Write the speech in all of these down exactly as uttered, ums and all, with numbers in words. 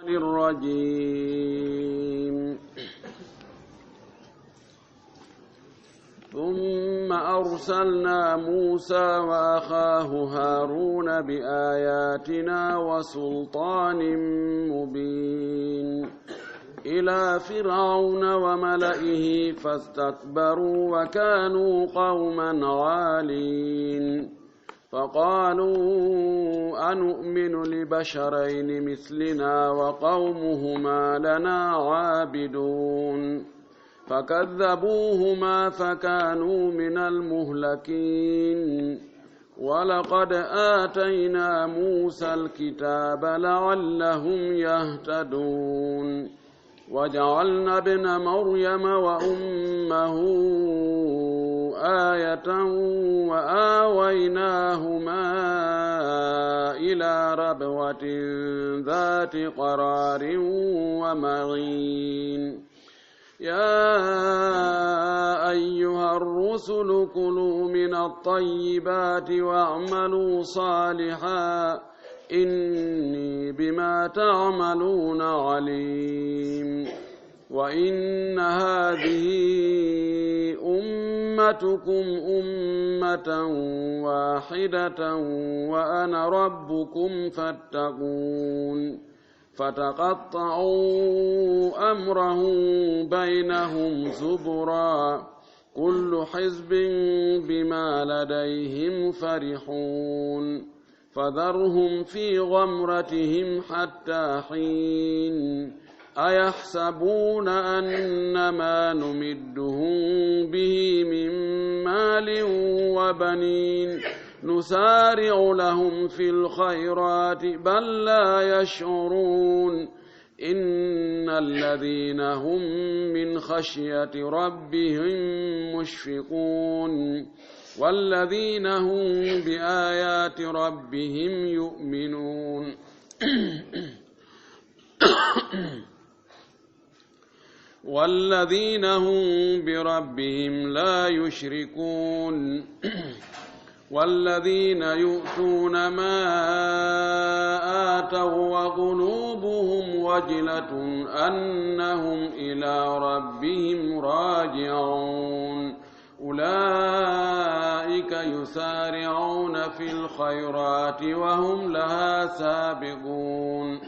الرجيم. ثم أرسلنا موسى وأخاه هارون بآياتنا وسلطان مبين إلى فرعون وملئه فاستكبروا وكانوا قوما عالين. فقالوا أنؤمن لبشرين مثلنا وقومهما لنا عابدون. فكذبوهما فكانوا من المهلكين. ولقد آتينا موسى الكتاب لعلهم يهتدون. وجعلنا ابن مريم وأمه آية وآويناهما إلى ربوة ذات قرار ومعين. يا أيها الرسل كلوا من الطيبات واعملوا صالحا إني بما تعملون عليم. وإن هذه أمتكم أمة واحدة وأنا ربكم فاتقون. فتقطعوا أمرهم بينهم زبرا. كل حزب بما لديهم فرحون. فذرهم في غمرتهم حتى حين. أيحسبون أن ما نمدهم به من مال وبنين نسارع لهم في الخيرات بل لا يشعرون. إن الذين هم من خشية ربهم مشفقون. والذين هم بآيات ربهم يؤمنون. والذين هم بربهم لا يشركون. والذين يؤتون ما آتوا وقلوبهم وجلة أنهم إلى ربهم راجعون. أولئك يسارعون في الخيرات وهم لها سابقون.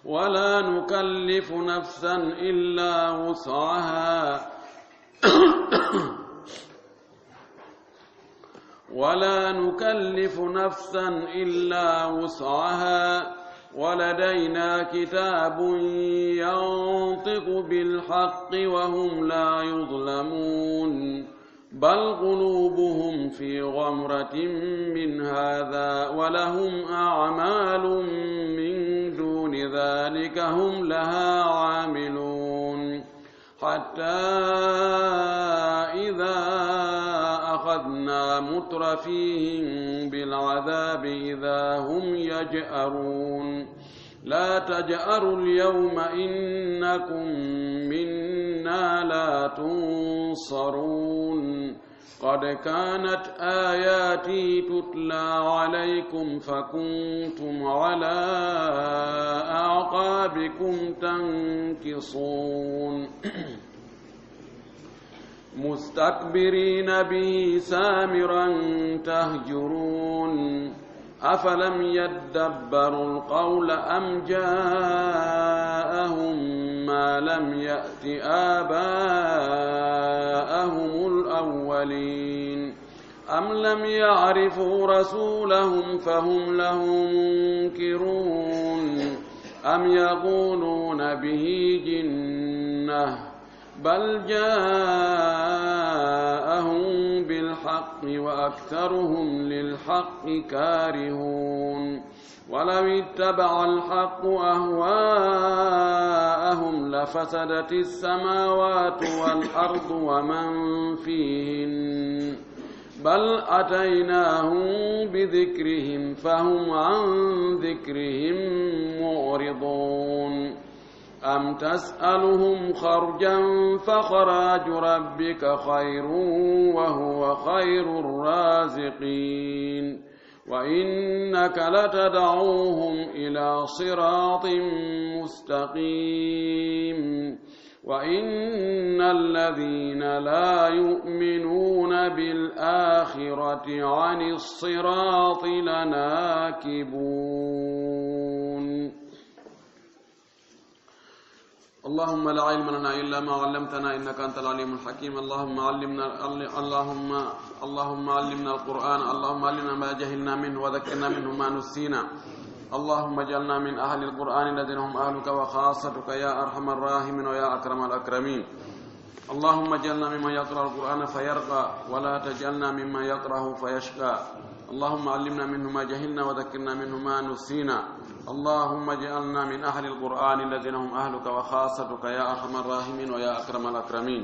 ولا نكلف نفسا إلا وسعها. ولا نكلف نفسا إلا وسعها. ولدينا كتاب ينطق بالحق وهم لا يظلمون. بل قلوبهم في غمرة من هذا ولهم أعمال من دون ذلك هم لها عاملون. حتى إذا أخذنا مترفيهم بالعذاب إذا هم يجأرون. لا تجأروا اليوم إنكم منا لا تنصرون. قد كانت آياتي تتلى عليكم فكنتم على أعقابكم تنكصون. مستكبرين به سامرا تهجرون. أفلم يدبروا القول أم جاءهم ما لم يأت آباءهم الأولين. أم لم يعرفوا رسولهم فهم له منكرون. أم يقولون به جنة بل جاءهم بالحق وأكثرهم للحق كارهون. ولو اتبع الحق أهواءهم لفسدت السماوات والأرض ومن فيهن. بل أتيناهم بذكرهم فهم عن ذكرهم معرضون. أم تسألهم خرجا فخراج ربك خير وهو خير الرازقين. وإنك لتدعوهم إلى صراط مستقيم. وإن الذين لا يؤمنون بالآخرة عن الصراط لناكبون. اللهم لا علم لنا إلا ما علمتنا إنك أنت العليم الحكيم. اللهم علمنا، اللهم، اللهم علمنا القرآن، اللهم علمنا ما جهلنا منه وذكرنا منه ما نسينا. اللهم اجعلنا من أهل القرآن الذين هم أهلك وخاصتك يا أرحم الراحمين ويا أكرم الأكرمين. اللهم اجعلنا ممن يقرأ القرآن فيرقى، ولا تجعلنا ممن يقرأه فيشقى. اللهم علمنا منه ما جهلنا وذكرنا منه ما نسينا. اللهم اجعلنا من أهل القرآن الذين هم أهلك وخاصتك يا أرحم الراحمين ويا أكرم الأكرمين.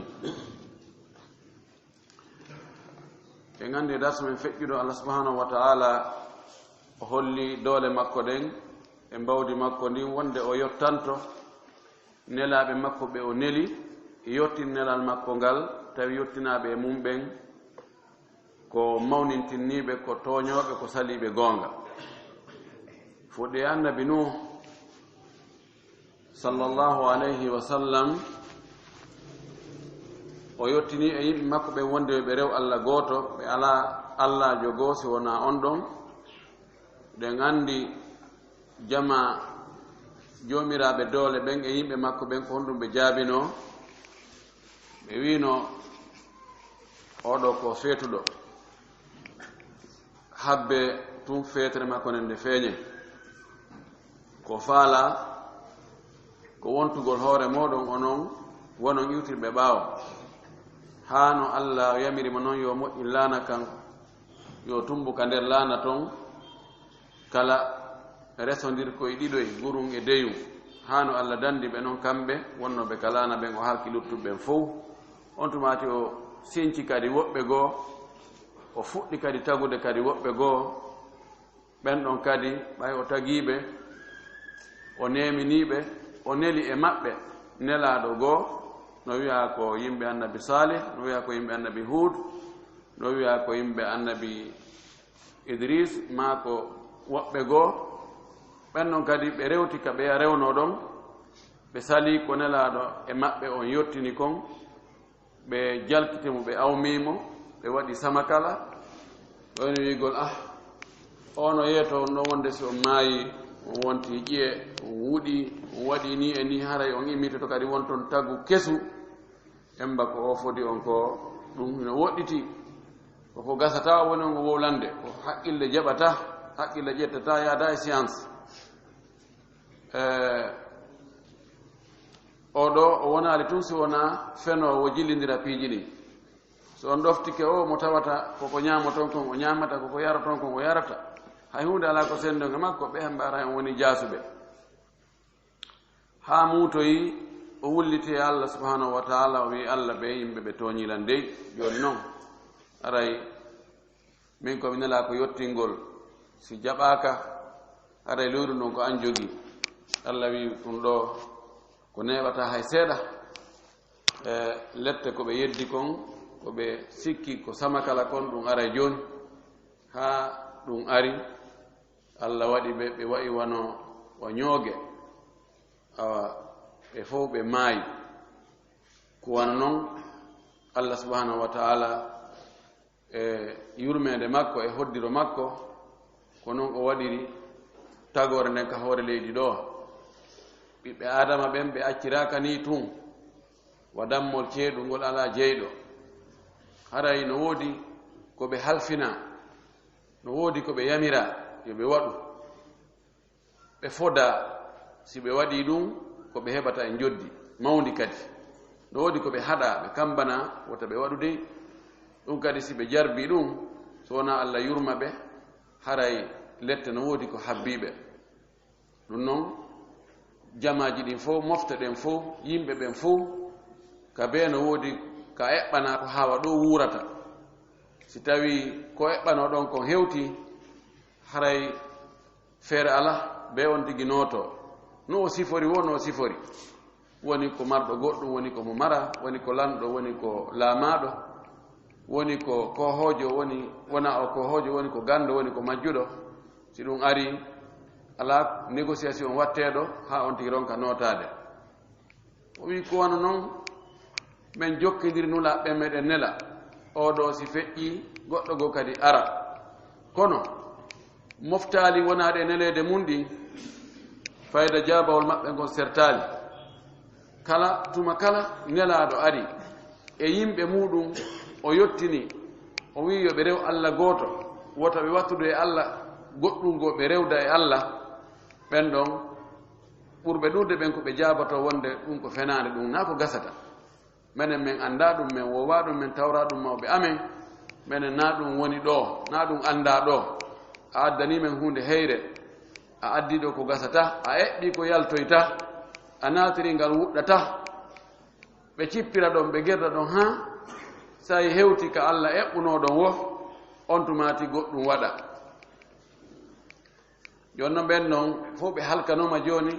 En anndi e darsu men feƴƴuɗo, Allah subhanahu wa ta'ala o holli doole makko ɗen e mbawdi makko ndin, wonde o yottanto nelaaɓe makko ɓe o neli, yottin nelal makko ngal, tawi yottinaaɓe e mum ɓen ko mawnintinniiɓe, ko tooñooɓe, ko saliiɓe goonga. Fuɗɗi e Annabi Nuuh, sallallahu alayhi wa sallam, o yottinii e yimɓe makko ɓen wonde yo ɓe rew Alla gooto, ɓe alaa allaajo goo si wonaa on ɗon. Ɗen anndi jamaa joomiraaɓe doole ɓen e yimɓe makko ɓen ko honɗum ɓe jaabinoo. Ɓe wiino, "Oo ɗoo ko feetuɗo. Habbe tun feetere makko nden nde feeñe. Ko faalaa ko wontugol hoore mooɗon onon wonon iwtirɓe ɓaawo. Haa no Alla yamiri mo non yo moƴƴin laana kan, yo tumbu ka nder laana ton." Kala resondirkoy ɗiɗoy, gurun e deyun, haa no Alla dandi ɓe non kamɓe wonnooɓe ka laana ɓen, o halki luttuɓe ɓen fow. On tumaati o sinci kadi woɓɓe goo, o fuɗɗi kadi tagude kadi woɓɓe goo. Ɓen ɗon kadi, ɓay o tagiiɓe, o neeminiiɓe, o neli e maɓɓe nelaaɗo goo, no wi'aa ko yimɓe Annabi Saalih, no wi'aa ko yimɓe Annabi Huud, no wi'aa ko yimɓe Annabi Idriis maa ko woɓɓe goo. Ɓen non kadi ɓe rewti ka ɓeya rewnoo ɗon, ɓe salii ko nelaaɗo e maɓɓe on yottini kon, ɓe jalkiti mo, ɓe awmii mo, ɓe waɗi samakala. Wayno wi'ugol, "Ah, oo no yeetoo on ɗon wonde si on maayii, on wontii ƴi'e, on wuɗii, on waɗii nii e nii, haray on immitoto kadi wonton tagu kesu." Emba ko o fodi on ko, ɗum hino woɗɗiti. Ko ko gasata o woni on ko wowlande, ko haqqille jaɓata, haqqille ƴettata, yaada e science. Eh, o ɗo, o wonaali tun si wonaa fenoowo jillindira piiji ɗin. So on ɗoftike o, mo tawata ko ko ñaamoton kon, o ñaamata, ko ko yaroton kon, o yarata. Hay huunde alaa ko senndo e makko, ɓe hemba ara on woni jaasuɓe. Haa muutoyi, o wulliti e Allah subhanahu wa ta'ala, o wi'i, "Allah, ɓe yimɓe ɓe tooñii lan dey, jooni non, aray min ko mi nelaa ko yottingol, si jaɓaaka, aray leyru ndun ko an jogii." Allah wi'i, "Ɗun ɗoo ko neeɓataa hay seeɗa, e lette ko ɓe yeddi kon, ko ɓe sikki ko samakala kon, ɗun aray jooni." Haa ɗun ari, Allah waɗi ɓe, ɓe wa'i wano wa ñooge. Awa, ɓe fow ɓe maayi. Ko wano non, Allah subhanahu wa ta'ala, e yurmeende makko, e hoddiro makko, ko non o waɗiri tagoore nden ka hoore leydi ɗoo. Ɓiɓɓe Aadama ɓen, ɓe acciraaka nii tun, wa dammol ceeɗu ngol alaa jeyɗo. Haray no woodi ko ɓe halfinaa, no woodi ko ɓe yamiraa yo ɓe waɗu. Ɓe fodaa, si ɓe waɗii ɗun, ko ɓe heɓata e njoddi mawndi kadi. No woodi ko ɓe haɗaa, ɓe kambanaa, wota ɓe waɗu dey. Ɗun kadi, si ɓe jarbii ɗun, so wonaa Allah yurma ɓe, haray lette no woodi ko habbii ɓe. Ɗun non, jamaaji ɗin fow, mofte ɗen fow, yimɓe ɓen fow, ka bee no woodi ka eɓɓanaa ko hawa ɗoo wuurata. Si tawii ko eɓɓanoo ɗon kon hewtii, haray feere alaa, bee on tigi nootoo. No o sifori woo, no o sifori. Woni ko marɗo goɗɗum, woni ko mo maraa, woni ko lanɗo, woni ko laamaaɗo, woni ko koohoojo, woni, wonaa o koohoojo, woni ko ganndo, woni ko majjuɗo. Si ɗum arii, alaa négociation watteeɗo haa on tigi ronka nootaade. O wi'i, ko wano non, men jokkindiri Nulaaɓe meɗen nela, oo ɗoo si feƴƴii, goɗɗo goo kadi ara. Kono, moftaali wonaaɗi e neleede mun ɗin, fayda jaabawol maɓɓe ngon sertaali. Kala, tuma kala nelaaɗo ari e yimɓe muuɗum, o yottini, o wi'i yo ɓe rew Alla gooto, wota ɓe wattudu e Alla goɗɗum goo, ɓe rewda e Alla, ɓen ɗon ɓurɓe ɗuuɗude ɓen ko ɓe jaabatoo wonde ɗum ko fenaande, ɗum naa ko gasata. Menen men anndaa ɗum, men woowaa ɗum, men tawraa ɗum mawɓe amen. Menen naa ɗum woni ɗoo, naa ɗum anndaa ɗoo. A addanii men huunde heyre, a addii ɗoo ko gasata, a eɓɓii ko yaltoyta, a naatirii ngal wuɗɗata. Ɓe cippira ɗon, ɓe gerda ɗon, haa saa'i hewti ka Alla eɓɓunoo ɗon woo, on tumaati goɗɗum waɗa. Jooni non, ɓen non fow ɓe halkanooma. Jooni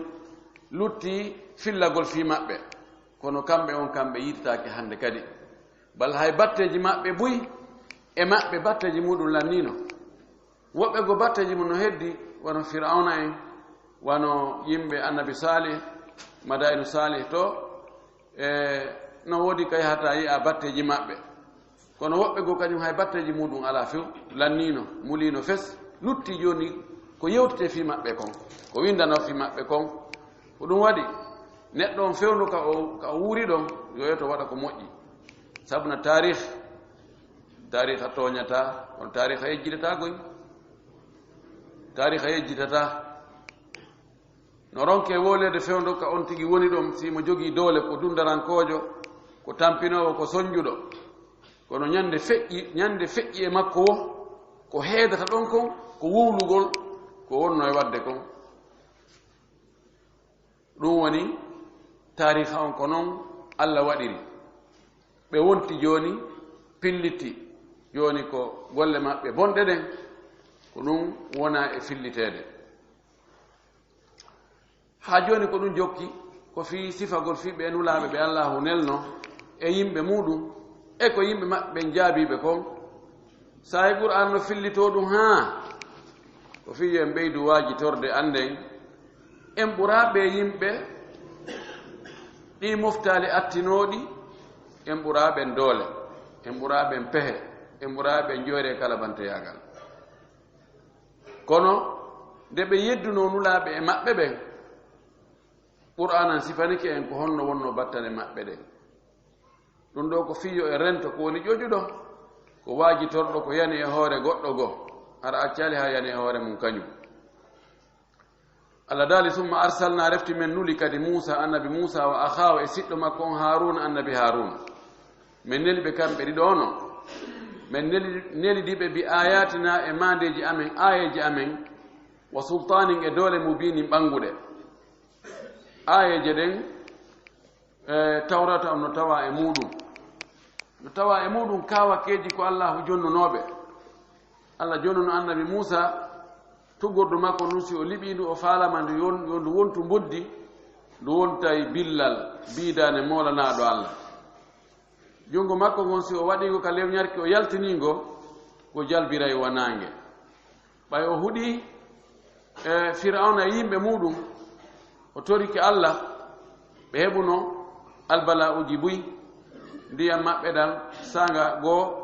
lutti fillagol fii maɓɓe, kono kamɓe on, kamɓe yiitataake hannde kadi. Bal hay batteeji maɓɓe buy e maɓɓe batteeji muuɗum lanniino. Woɓɓe goo batteeji mun no heddi, wano Fir'awna en, wano yimɓe Annabi Saalih, Madainu Saalih to, e no woodi ka yahata yi'a batteeji maɓɓe. Kono woɓɓe goo kañum hay batteeji muuɗum alaa few, lanniino, muliino fes, lutti jooni ko yewtete fii maɓɓe kon, ko winndano fii maɓɓe kon. Ko ɗum waɗi, neɗɗo on fewndo ka o, ka o wuuri ɗon, yo yeto waɗa ko moƴƴi. Sabu na taarih, taariha tooñataa, kono taariha yejjitataa goy. Taariha yejjitataa. No ronke wooleede fewndo ka on tigi woni ɗon, si mo jogii doole, ko dundarankoojo, ko tampinoowo, ko sonjuɗo. Kono ñande feƴƴi, ñande feƴƴi e makko woo, ko heedata ɗon kon, ko wowlugol, ko wonno e waɗde kon. Ɗum woni taariha on, ko non Alla waɗiri. Ɓe wonti jooni, pilliti. Jooni ko golle maɓɓe bonɗe ɗen, ko ɗum wona e filliteede. Haa jooni ko ɗum jokki, ko fii sifagol fii ɓee Nulaaɓe ɓe Allaahu nelno e yimɓe muuɗum, e ko yimɓe maɓɓe ɓen jaabii ɓe kon. Saa'i Qur'aan no fillitoo ɗum haa, ko fii yo en ɓeydu waajitorde annden, en ɓuraa ɓee yimɓe ɗii moftaali attinooɗi, en ɓuraa ɓen doole, en ɓuraa ɓen pehe, en ɓuraa ɓen joyre e kalabanteyaagal. Kono nde ɓe yeddunoo Nulaaɓe e maɓɓe ɓen, Qur'aanan sifanike en ko honno wonnoo battane maɓɓe ɗen. Ɗum ɗoo ko fii yo en rento ko woni ƴoƴuɗo, ko waajitorɗo, ko yani e hoore goɗɗo goo, hara accaali haa yani e hoore mum kañum. Allah daali, "Summa arsalnaa," refti men nuli kadi Muusaa, annabi Muusaa, "wa akhaahu," e siɗɗo makko on Haaruuna, annabi Haaruuna. Men neli ɓe kamɓe ɗiɗo ono. Men neli, nelidi ɓe "bi aayaatinaa," e maandeeji amen, aayeeje amen, "wa sultaanin," e doole mubiinin ɓannguɗe. Aayeeje ɗen, e, Tawrata on no tawa e muuɗum. No tawa e muuɗum kaawakeeji ko Allaahu jonnunooɓe. Allah jonnuno annabi Muusaa tuggordu makko ndun, si o liɓii ndu, o faalama ndu yon-, yo ndu wontu mboddi, ndu wontay billal, biidaane moolanaaɗo Allah. Junngo makko ngon, si o waɗii ngo ka lewñarki, o yaltinii ngo, ngo jalbiray wa naange. Ɓay o huɗii, e, Fir'awna e yimɓe muuɗum, o torike Allah, ɓe heɓuno albalaa'uuji buy, ndiyam maɓɓe ɗan, saanga goo,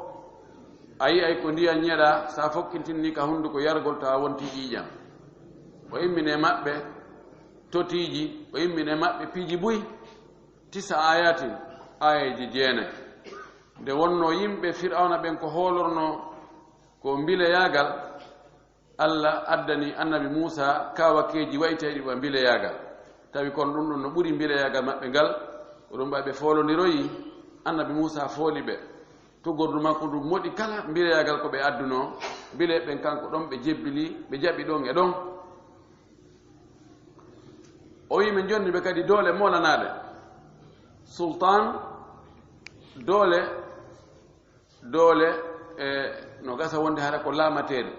a yi'ay ko ndiyam ñeɗaa, sa fokkintinni ka hunduko yargol, tawa wonti ƴiiƴam. O immine maɓɓe totiiji, o immine maɓɓe piiji buy, tisa aayaatin, aayeeje jeenay. Nde wonnoo yimɓe Fir'awna ɓen ko hoolornoo ko mbileyaagal, Allah addani annabi Muusaa kaawakeeji wa'itayɗi wa mbileyaagal. Tawi kon ɗun ɗon no ɓuri mbileyaagal maɓɓe ngal, ko ɗun ɓay ɓe foolondiroyi, annabi Muusaa fooli ɓe. Tuggordu makko ndun moɗi kala mbileyaagal ko ɓe addunoo, mbileeɓe ɓen kanko ɗon ɓe jebbili, ɓe jaɓi ɗon e ɗon. O wi'i, "Men jonni ɓe kadi doole moolanaaɗe." Sultaan, doole, doole, e, no gasa wonde hara ko laamateeri.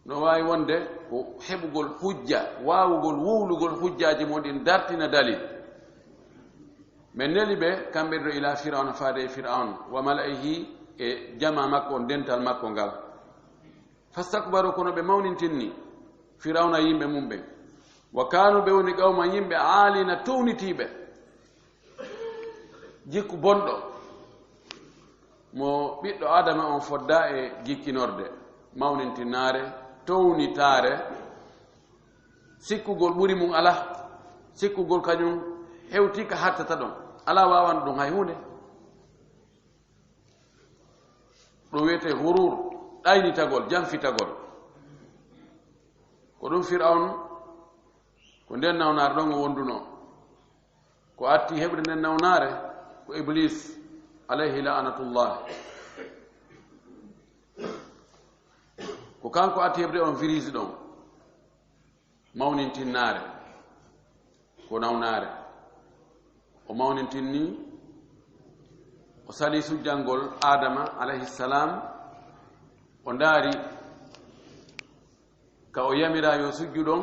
No waawi wonde ko heɓugol hujja, waawugol wowlugol hujjaaji mun ɗin, dartina dalil. Men neli ɓe, kamɓe ɗiɗo, ilaa Fir'awna, faade e Fir'awna, wa mala'ihi, e jamaa makko on, dental makko ngal. Fastakbaru, kono ɓe mawnintinni Firawna e yimɓe mum ɓen. Wa kaanu, ɓe woni qawman yimɓe, aaliina, townitiiɓe. Jikku bonɗo mo ɓiɗɗo Aadama on foddaa e jikkinorde, mawnintinnaare, townitaare, sikkugol ɓuri mum alaa, sikkugol kañum hewtii ka hattata ɗon, alaa waawanɗo ɗum hay huunde. Ɗum wiyetee huruur, ɗaynitagol, janfitagol. Ko ɗum Fir'awn, ko nden nawnaare ɗon o wondunoo. Ko atti heɓde nden nawnaare, ko Iblis, alayhi la'natullah. Ko kanko atti heɓde on virus ɗon. Mawnintinnaare, ko nawnaare. O mawnintinni, o salii sujjangol Aadama, alayhi salam, o ndaari ka o yamiraa yo sujju ɗon,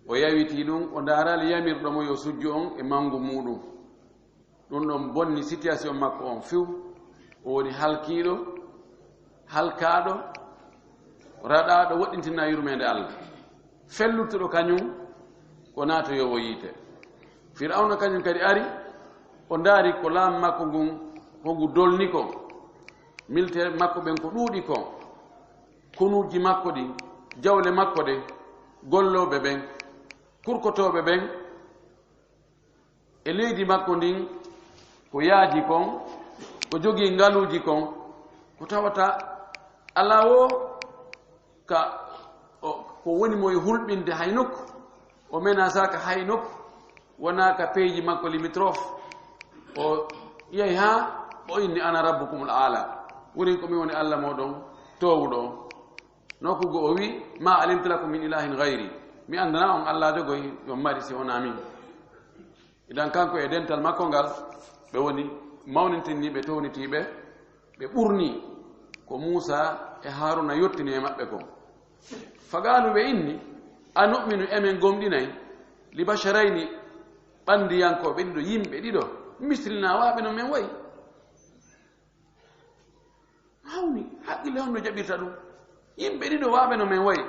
o yawitii ɗum, o ndaaraali yamirɗo mo yo sujju on e mangu muuɗum. Ɗum ɗon bonni situation makko on few. O woni halkiiɗo, halkaaɗo, raɗaaɗo, woɗɗintinaa yurmeende Allah. Fellutuɗo kañum, ko naatoyoowo yiite. Fir'awna kañum kadi ari, o ndaari ko laamu makko ngun, ko ngu dolni kon. Militeer makko ɓen ko ɗuuɗi kon. Konuuji makko ɗin, jawle makko ɗen, gollooɓe ɓen, kurkotooɓe ɓen, e leydi makko ndin, ko yaaji kon, ko jogii ngaluuji kon, ko tawata alaa wo ka, o, ko woni mo e hulɓinde hay nokku, o menasaaka hay nokku, wonaa ka peeji makko limitrophe, o yehi haa o inni, "Ana rabbukumul aala." Wurin ko mi woni Alla mooɗon toowuɗo on. Nokku goo o wi'i, "Ma alimtu lakum min ilahin gayri." Mi anndanaa on Allaajo goy yo mari si wonaa min. Idan kanko e dental makko ngal, ɓe woni mawnintinniiɓe, townitiiɓe, ɓe ɓurnii ko Muusaa e Haaruuna yottini e maɓɓe kon. Faqaalu, ɓe inni, "Anu'minu, emen gomɗinay, li basharayni, ɓanndiyankooɓe ɗiɗo, yimɓe ɗiɗo, mislinaa, waaɓe no men wayi." Hawni, haqqille honno jaɓirta ɗum? Yimɓe ɗiɗo waaɓe no men wayi.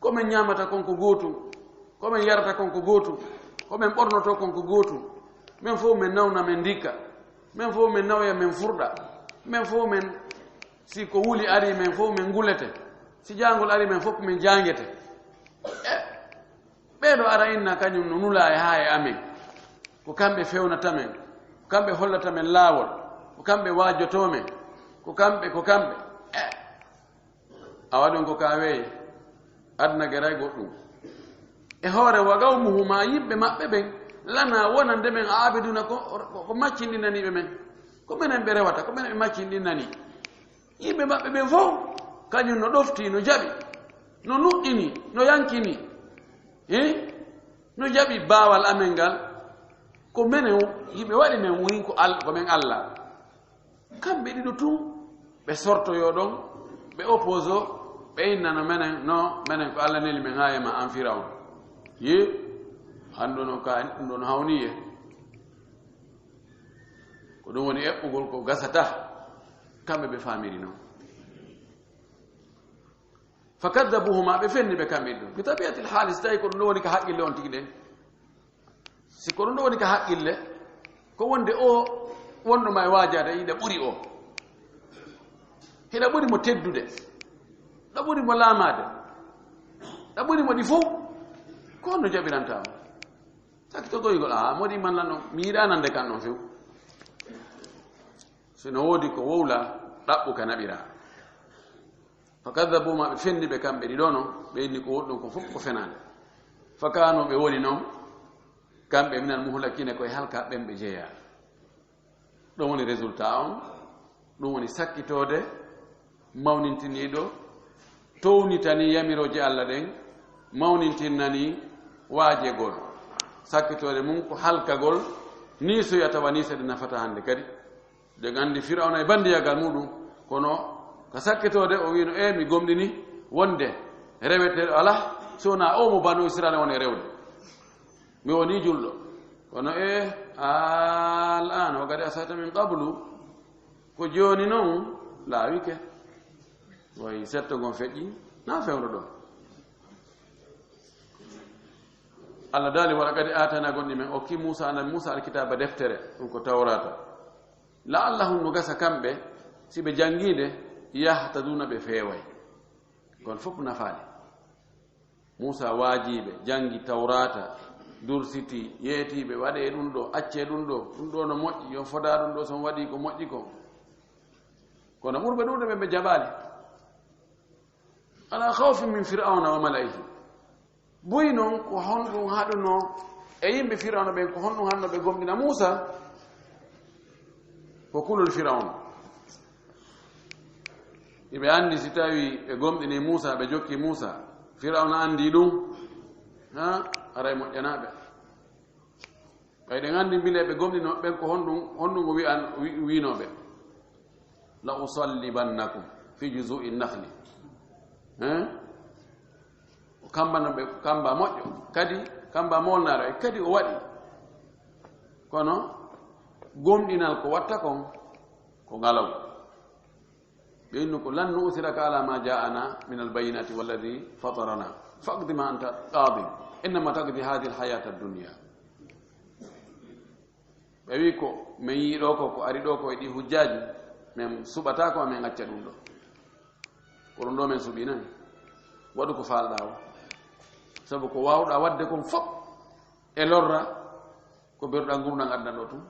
Ko men ñaamata kon ko gootum, ko men yarata kon ko gootum, ko men ɓornotoo kon ko gootum. Men fow men nawna men ndikka, men fow men nawoya men furɗa, men fow men, si ko wuli ari men fow men ngulete, si jaangol ari men fow men jaangete. E, ɓee ɗoo ara inna kañum no nulaa e haa e amen. Ko kamɓe fewnata men, ko kamɓe hollata men laawol, ko kamɓe waajotoo men, ko kamɓe, ko kamɓe. E, a waɗon ko ka weeyi, aduna geray goɗɗum. E hoore wa qawmuhumaa, yimɓe maɓɓe ɓen, lanaa wonande men aabiduna ko, ko, ko maccinɗinaniiɓe men. Ko menen ɓe rewata, ko menen ɓe maccinɗinanii. Yimɓe maɓɓe ɓen fow, kañum no ɗoftii, no jaɓi, no nuɗɗini, no yankini. Hii? No jaɓi baawal amen ngal. Ko menen yimɓe waɗi men wii ko Al-, ko men Alla. Kamɓe ɗiɗo tun, ɓe sortoyoo ɗon, ɓe opposoo, ɓe innano menen, no, menen ko Alla neli men haa e ma an Firawna. Yee, hanndo non ka, ɗum ɗon hawnii ye. Ko ɗum woni eɓɓugol ko gasata, kamɓe ɓe faamiri non. Fakaddabuhuma, ɓe fenni ɓe kamɓe ɗum. Bi tabiatil haali, si tawi ko ɗum ɗon woni ka haqqille on tigi ɗen. Si ko ɗum ɗon woni ka haqqille, ko wonde o wonɗo ma e waajaade, hiɗa ɓuri o. Hiɗa ɓuri mo teddude. Ɗa ɓuri mo laamaade. Ɗa ɓuri mo ɗi fow. Ko honno jaɓiranta mo? Sakki to goygol, a moɗi man lan ɗon. Mi yiɗaa nande kan ɗon few. So no woodi ko wowla, ɗaɓɓu ka naɓiraa. Fakaddabuhuma, ɓe fenni ɓe kamɓe ɗiɗo non, ɓe inni ko woni ɗon ko fof ko fenaande. Fakanu, ɓe woni non, kamɓe minal muhlakiina, koye halkaaɓe ɓen ɓe jeyaa. Ɗum woni résultat on, ɗum woni sakkitoode mawnintiniiɗo, townitanii yamirooje Alla ɗen, mawnintinanii waajegol. Sakkitoode mum ko halkagol, niisoya tawa niisede nafata hannde kadi. Ɗen anndi Firawna e banndiyagal muɗum, kono ka sakkitoode o wiino, "E, mi gomɗini wonde reweteeɗo alaa, so wonaa o mo Banu Israila woni e rewde." Mi woni julɗo. Kono e, "Al-aana wa qad asayta min qablu." Ko jooni non laawike. Way setto ngon feƴƴi, na fewndo ɗon. Allah daali, "Wa laqad aatayna", gonɗi men okki Muusa, annabi Muusa, "alkitaaba", deftere, ɗum ko Tawraata. "La'allahum", no gasa kamɓe, si ɓe janngi nde, "yahtaduuna", ɓe feeway. Ngon fof nafaali. Muusa waajiiɓe, janngi Tawraata, dursiti, yeetiiɓe, "Waɗee ɗum ɗo, accee ɗum ɗo, ɗum ɗo no moƴƴi, yo fodaa ɗum ɗo, so on waɗii ko moƴƴi ko." Kono ɓurɓe ɗuuɗuɓe ɓe jaɓaali. "Alaa khawfin min Fir'awna wa mala'ihi." Buy non, ko honɗum haɗunoo e yimɓe Fir'awna ɓen, ko honɗum haɗunoo ɓe gomɗina Muusa? Ko kulol Fir'awna. Iɓe anndi si tawi ɓe gomɗini Muusa, ɓe jokki Muusa, Fir'awna anndi ɗum, ha, aray moƴƴanaaɓe. Ɓay ɗen anndi mbile ɓe gomɗinooɓe ɓen ko honɗum, honɗum o wi'an-, wi-, wi'unoo ɓe, "La usallibannakum fi juzu'i nakhli." Hein? O kamba no ɓe kamba moƴƴo, kadi kamba molnaaro, e kadi o waɗi. Kono gomɗinal ko watta kon, ko ngalaw. Ɓe innu ko, "Lan nu'thiraka ala ma ja'ana min al-bayyinati walladhi fatarana, faqdi ma anta qadin, innama taqdi hadhihi al-hayata ad-dunya." Ɓe wi ko, "Men yii ɗo ko, ko ari ɗo ko e ɗi hujjaaji, men suɓataa ko, men acca ɗum ɗo." Ko ɗum ɗo men suɓi nan. Waɗu ko faalɗaa o. Sabu ko waawɗaa waɗde kon fof e lorra, ko berɗaa ngurndan aduna ɗo tun.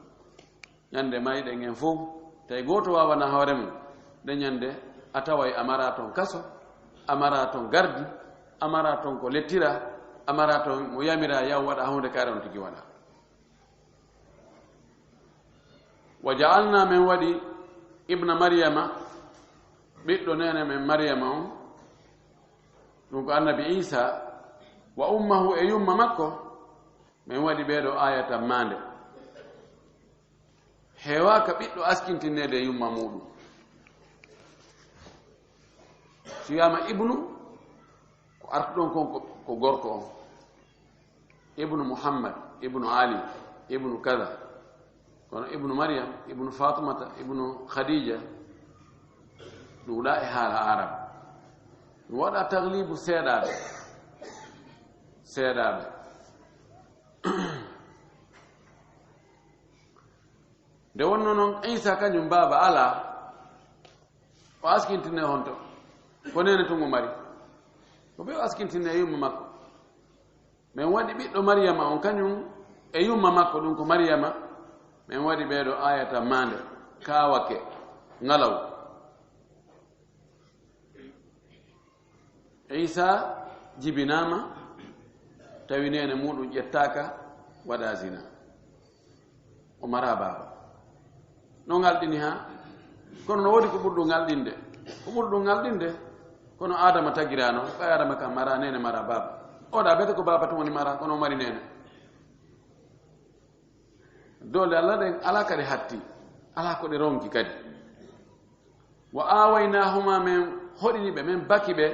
Ñande mayɗen en fof, tawi gooto waawanaa hoore mum, nde ñande a taway a maraa ton kaso, a maraa ton gardi, a maraa ton ko lettira, a maraa ton mo yamiraa yaw waɗa huunde kaare on tigi waɗa. "Wa ja'alna", men waɗi, "ibna Maryama", ɓiɗɗo neene men Maryama on, ɗum ko annabi Iisa, "wa ummahu", e yumma makko, men waɗi ɓee ɗoo aayatan maande. Heewaaka ɓiɗɗo askintinneede e yumma muuɗum. Si wiyaama ibnu, ko artuɗon kon ko, ko gorko on. Ibnu Muhammad, ibnu Ali, ibnu kada. Kono ibnu Maryam, ibnu Fatumata, ibnu Khadija, ɗuuɗaa e haala Arab. Ɗum waɗa taglibu seeɗaaɓe. Seeɗaaɓe. Nde wonnoo non Iisa kañum baaba alaa, o askintine honto? Ko neene tun o mari. Ko ɓe o askintine e yumma makko. Men waɗi ɓiɗɗo Maryama on kañum e yumma makko, ɗum ko Maryama. Men waɗi ɓee ɗoo aayata maande, kaawake, ngalaw. Iisa jibinaama, tawi neene muuɗum ƴettaaka, waɗaa zina. O maraa baaba. No ngalɗini haa? Kono no woodi ko ɓuri ɗum ngalɗinde. Ko ɓuri ɗum ngalɗinde, kono Aadama tagiraano, ɓay Aadama kam maraa neene, maraa baaba. Oɗa bete ko baaba tun woni maraa, kono o mari neene. Doole Alla ɗen alaa ka ɗe hatti, alaa ko ɗe ronki kadi. "Wa aawaynaahuma", men hoɗini ɓe, men baki ɓe,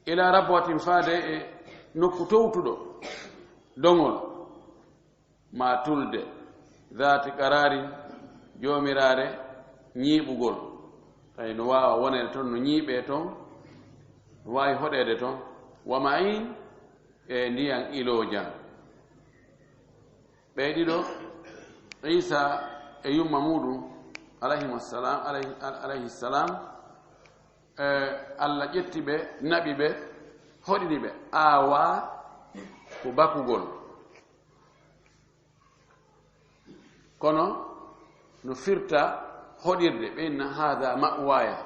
"ila rabwatin", faade e nokku towtuɗo, doŋol, maa tulde, "dhaati qaraarin", joomiraare ñiiɓugol. Tawi no waawa wonede ton, no ñiiɓee ton, no waawi hoɗeede ton. "Wa ma'iin", e ndiyan iloojan. Ɓee ɗiɗo, Iisa e yumma muuɗum, alayhimu salaam, alayhi, alayhi salaam, e Alla ƴetti ɓe, naɓi ɓe, hoɗini ɓe, aawaa ko bakugol. Kono no firta hoɗirde, ɓe inna, "Haada ma'waaya."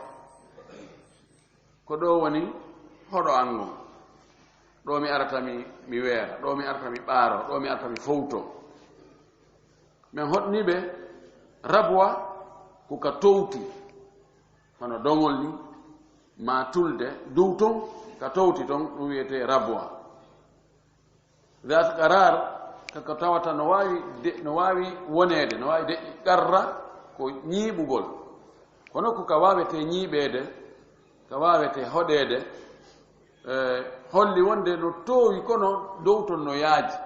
Ko ɗo woni hoɗo an ngon. Ɗo mi arata mi, mi weera, ɗo mi arata mi ɓaaro, ɗo mi arata mi fowto. Men hoɗni ɓe rabwa ko ka towti, hono doŋol ni, maa tulde, dow ton, ka towti ton, ɗum wiyetee rabwa. Zaat qaraar, ka ko tawata no waawi de-, no waawi woneede, no waawi deƴƴi. Qarra ko ñiiɓugol. Kono ko ka waawetee ñiiɓeede, ka waawetee hoɗeede, eh, holli wonde no toowi, kono dow ton no yaaji.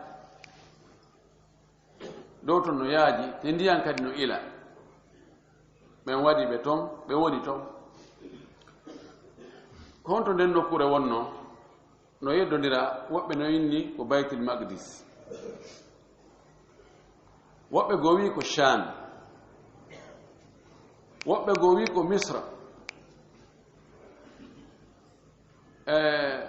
Dow ton no yaaji, te ndiyan kadi no ila. Ɓen waɗi ɓe ton, ɓe woni ton. Honto nden nokkuure wonnoo? No yeddondira, woɓɓe no inni ko Baytul Maqdis, woɓɓe goo wi'i ko Sham, woɓɓe goo wi'i ko Misra. Eh,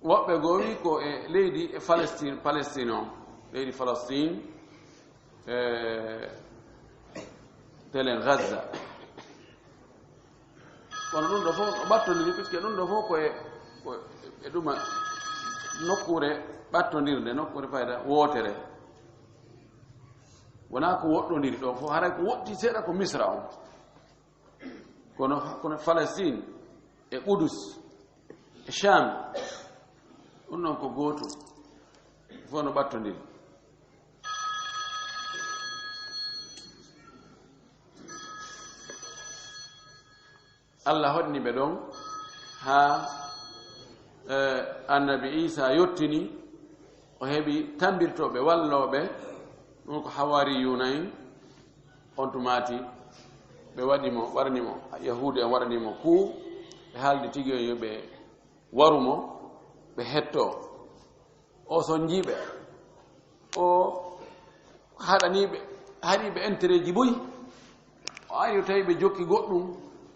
woɓɓe goo wi'i ko e leydi e Palestine, Palestine on, leydi Palestine, eh, telen Gaza. Kono ɗum ɗo fof o ɓattondiri, puisque ɗum ɗo fof ko e, ko e ɗuma nokkuure ɓattondirde, nokkuure fayda wootere. Wonaa ko woɗɗondiri ɗo fof, haray ko woɗɗi seeɗa ko Misra on. Kono, kono Palestine e Qudus e Sham, ɗum ɗon ko gootum, fof no ɓattondiri. Allah hoɗni ɓe ɗon haa, eh, Annabi Iisaa yottini, o heɓi tambirtooɓe, wallooɓe, ɗum ko hawaariyuuna en, on tumaati ɓe waɗi mo, waɗani mo, Yahuudu en waɗani mo kuu, ɓe haaldi tigi on yo ɓe waru mo, ɓe hettoo. O sonjii ɓe. O haɗanii ɓe, haɗii ɓe intérêt ji buy. O ari o tawi ɓe jokki goɗɗum,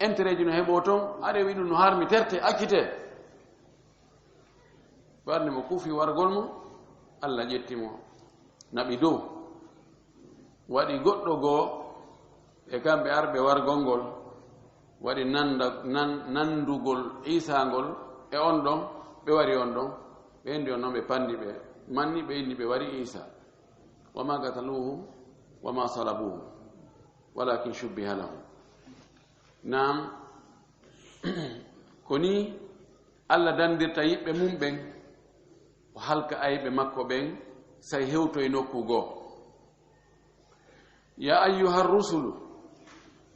intérêt ji no heɓoo ton, ari o wi'i ɗum no harmi, terte, accitee. Ɓe waɗani mo kuu fii wargol mo, Allah ƴetti mo, naɓi dow. Waɗi goɗɗo goo e kamɓe arɓe wargol ngol, waɗi nanda-, nan-, nandugol Iisaa ngol e on ɗon, ɓe wari on ɗon, ɓe enndi on ɗon, ɓe panndi ɓe, manni ɓe inni ɓe wari Iisaa. Wa maa qataluuhu wa maa salabuuhu, walaakin shubbiha lahum. Naam, ko nii Allah dandirta yiɓɓe mum ɓen, o halka ayɓe makko ɓen, say hewtoy nokku goo. Yaa ayyuhar rusulu,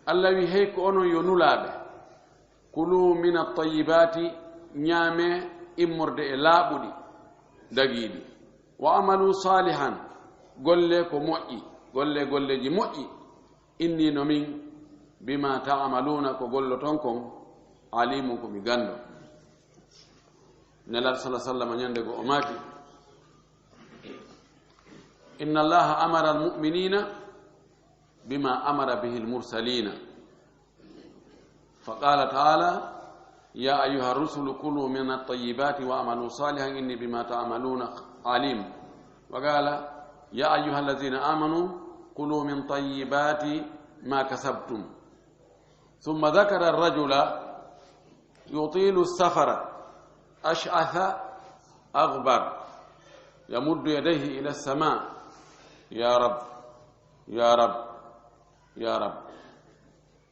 Allah wi, hey ko onon yo nulaaɓe, kulu min at-tayyibaati, ñaamee immorde e laaɓuɗi, dagiiɗi. Wa amalu saalihan, gollee ko moƴƴi, gollee golleeji moƴƴi. Inni no min, bima ta'maluuna, ko golloton kon, aliimun, ko mi ganndo. Nelaaɗo sallallaahu alayhi wa sallam ñande goo o maaki, inna Allaha amara al-mu'miniina bima amara bihi al-mursaliina. Fa qaala ta'aala, yaa ayyuha rusulu kulu min at-tayyibaati wa amalu saalihan inni bima ta'maluuna aliim. Wa qaala, yaa ayyuha allaziina aamanu kulu min tayyibaati ma kasabtum. Thumma dhakara ar-rajula yutiilu as-safara ash'atha aghbara yamuddu yadayhi ila as-samaa, yaa Rabb, yaa Rabb, yaa Rabb.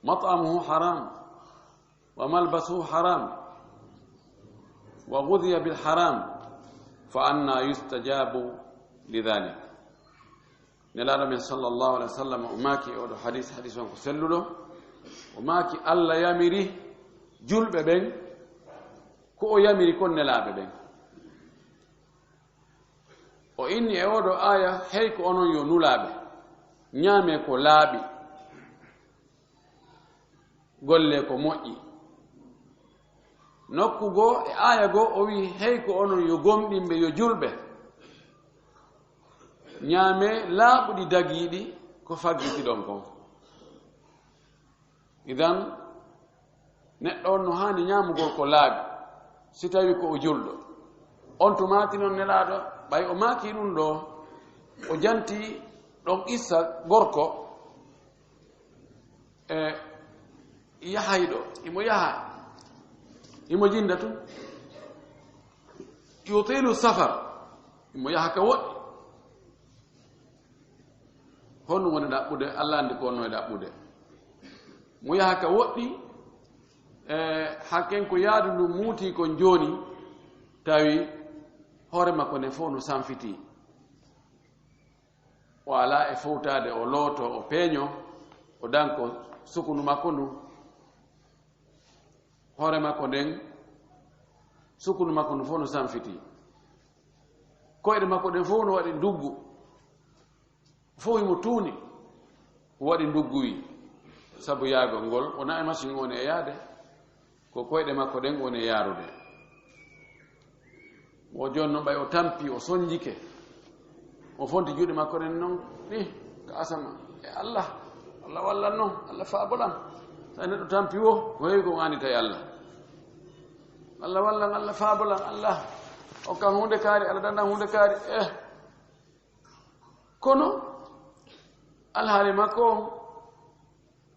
Mat'amuhu haram, wa malbasuhu haram, wa ghudhiya bil haram, fa anna yustajabu li dhalik? Nelaaɗo men sallallaahu alayhi wa sallam o maaki e oɗo hadis, hadis on ko selluɗo, o maaki, Allah yamiri julɓe ɓen ko o yamiri kon nelaaɓe ɓen. O inni e oɗo aaya, hey ko onon yo nulaaɓe, ñaamee ko laaɓi, gollee ko moƴƴi. Nokku goo e aaya goo o wi'i, hey ko onon yo gomɗinɓe, yo julɓe, ñaamee laaɓuɗi dagiiɗi ko faggitiɗon kon. Idan, neɗɗo on no haani ñaamugol ko laaɓi, si tawii ko o julɗo. On tumaati non Nelaaɗo, ɓay o maakii ɗun ɗoo, o jantii ɗon qissa gorko e yahayɗo, himo yaha, himo jinda tun. Yutiilu safar, himo yaha ka woɗɗi. Honɗun woni ɗaɓɓude? Allah anndi ko wonnoo e ɗaɓɓude. Mo yaha ka woɗɗi, e hakken ko yaadu ndun muutii kon jooni, tawi hoore makko nden fow no sanfitii. O alaa e fowtaade, o lootoo, o peeñoo, o dankoo sukundu makko ndun. Hoore makko nden, sukundu makko ndun fow no sanfitii. Koyɗe makko ɗen fow no waɗi nduggu. Fow himo tuuni, o waɗi ndugguwi. Sabu yaagol ngol, wonaa e masiŋ woni e yaade. Ko koyɗe makko ɗen woni e yaarude. Wo jooni non ɓay o tampi, o sonjike, o fonti juuɗe makko ɗen non, ni ka asama. E Allah, Allah wallan non, Allah faabolan. Tawi neɗɗo tampi wo, ko heewi ko o andita e Allah. Allah wallan, Allah faabolan, Allah okkan huunde kaari, Allah dandan huunde kaari. Eh. Kono, alhaali makko on,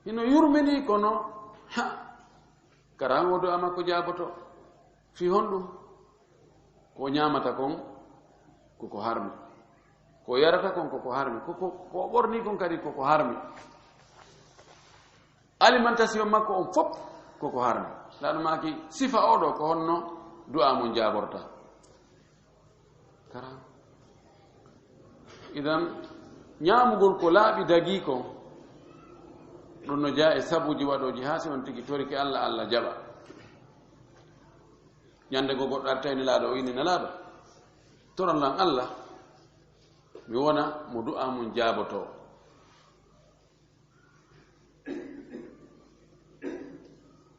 hino yurmini, kono, ha, karan o du'a makko jaaboto. Fii honɗum? Ko o ñaamata kon, ko ko harmi. Ko o yarata kon, ko ko harmi. Ko, ko, ko o ɓorni kon kadi, ko ko harmi. Alimentation makko on fof, ko ko harmi. Ndaa ɗum maaki sifa oo ɗoo, ko honno du'a mun jaaborta. Karan. Idan, ñaamugol ko laaɓi dagii kon, ɗum no jeyaa e sabuuji waɗooji haa si on tigi torike Allah, Allah jaɓa. Ñande goo goɗɗo artay Nelaaɗo, o inni, "Nelaaɗo, toran lan Allah, mi wona mo du'a mun jaabotoo."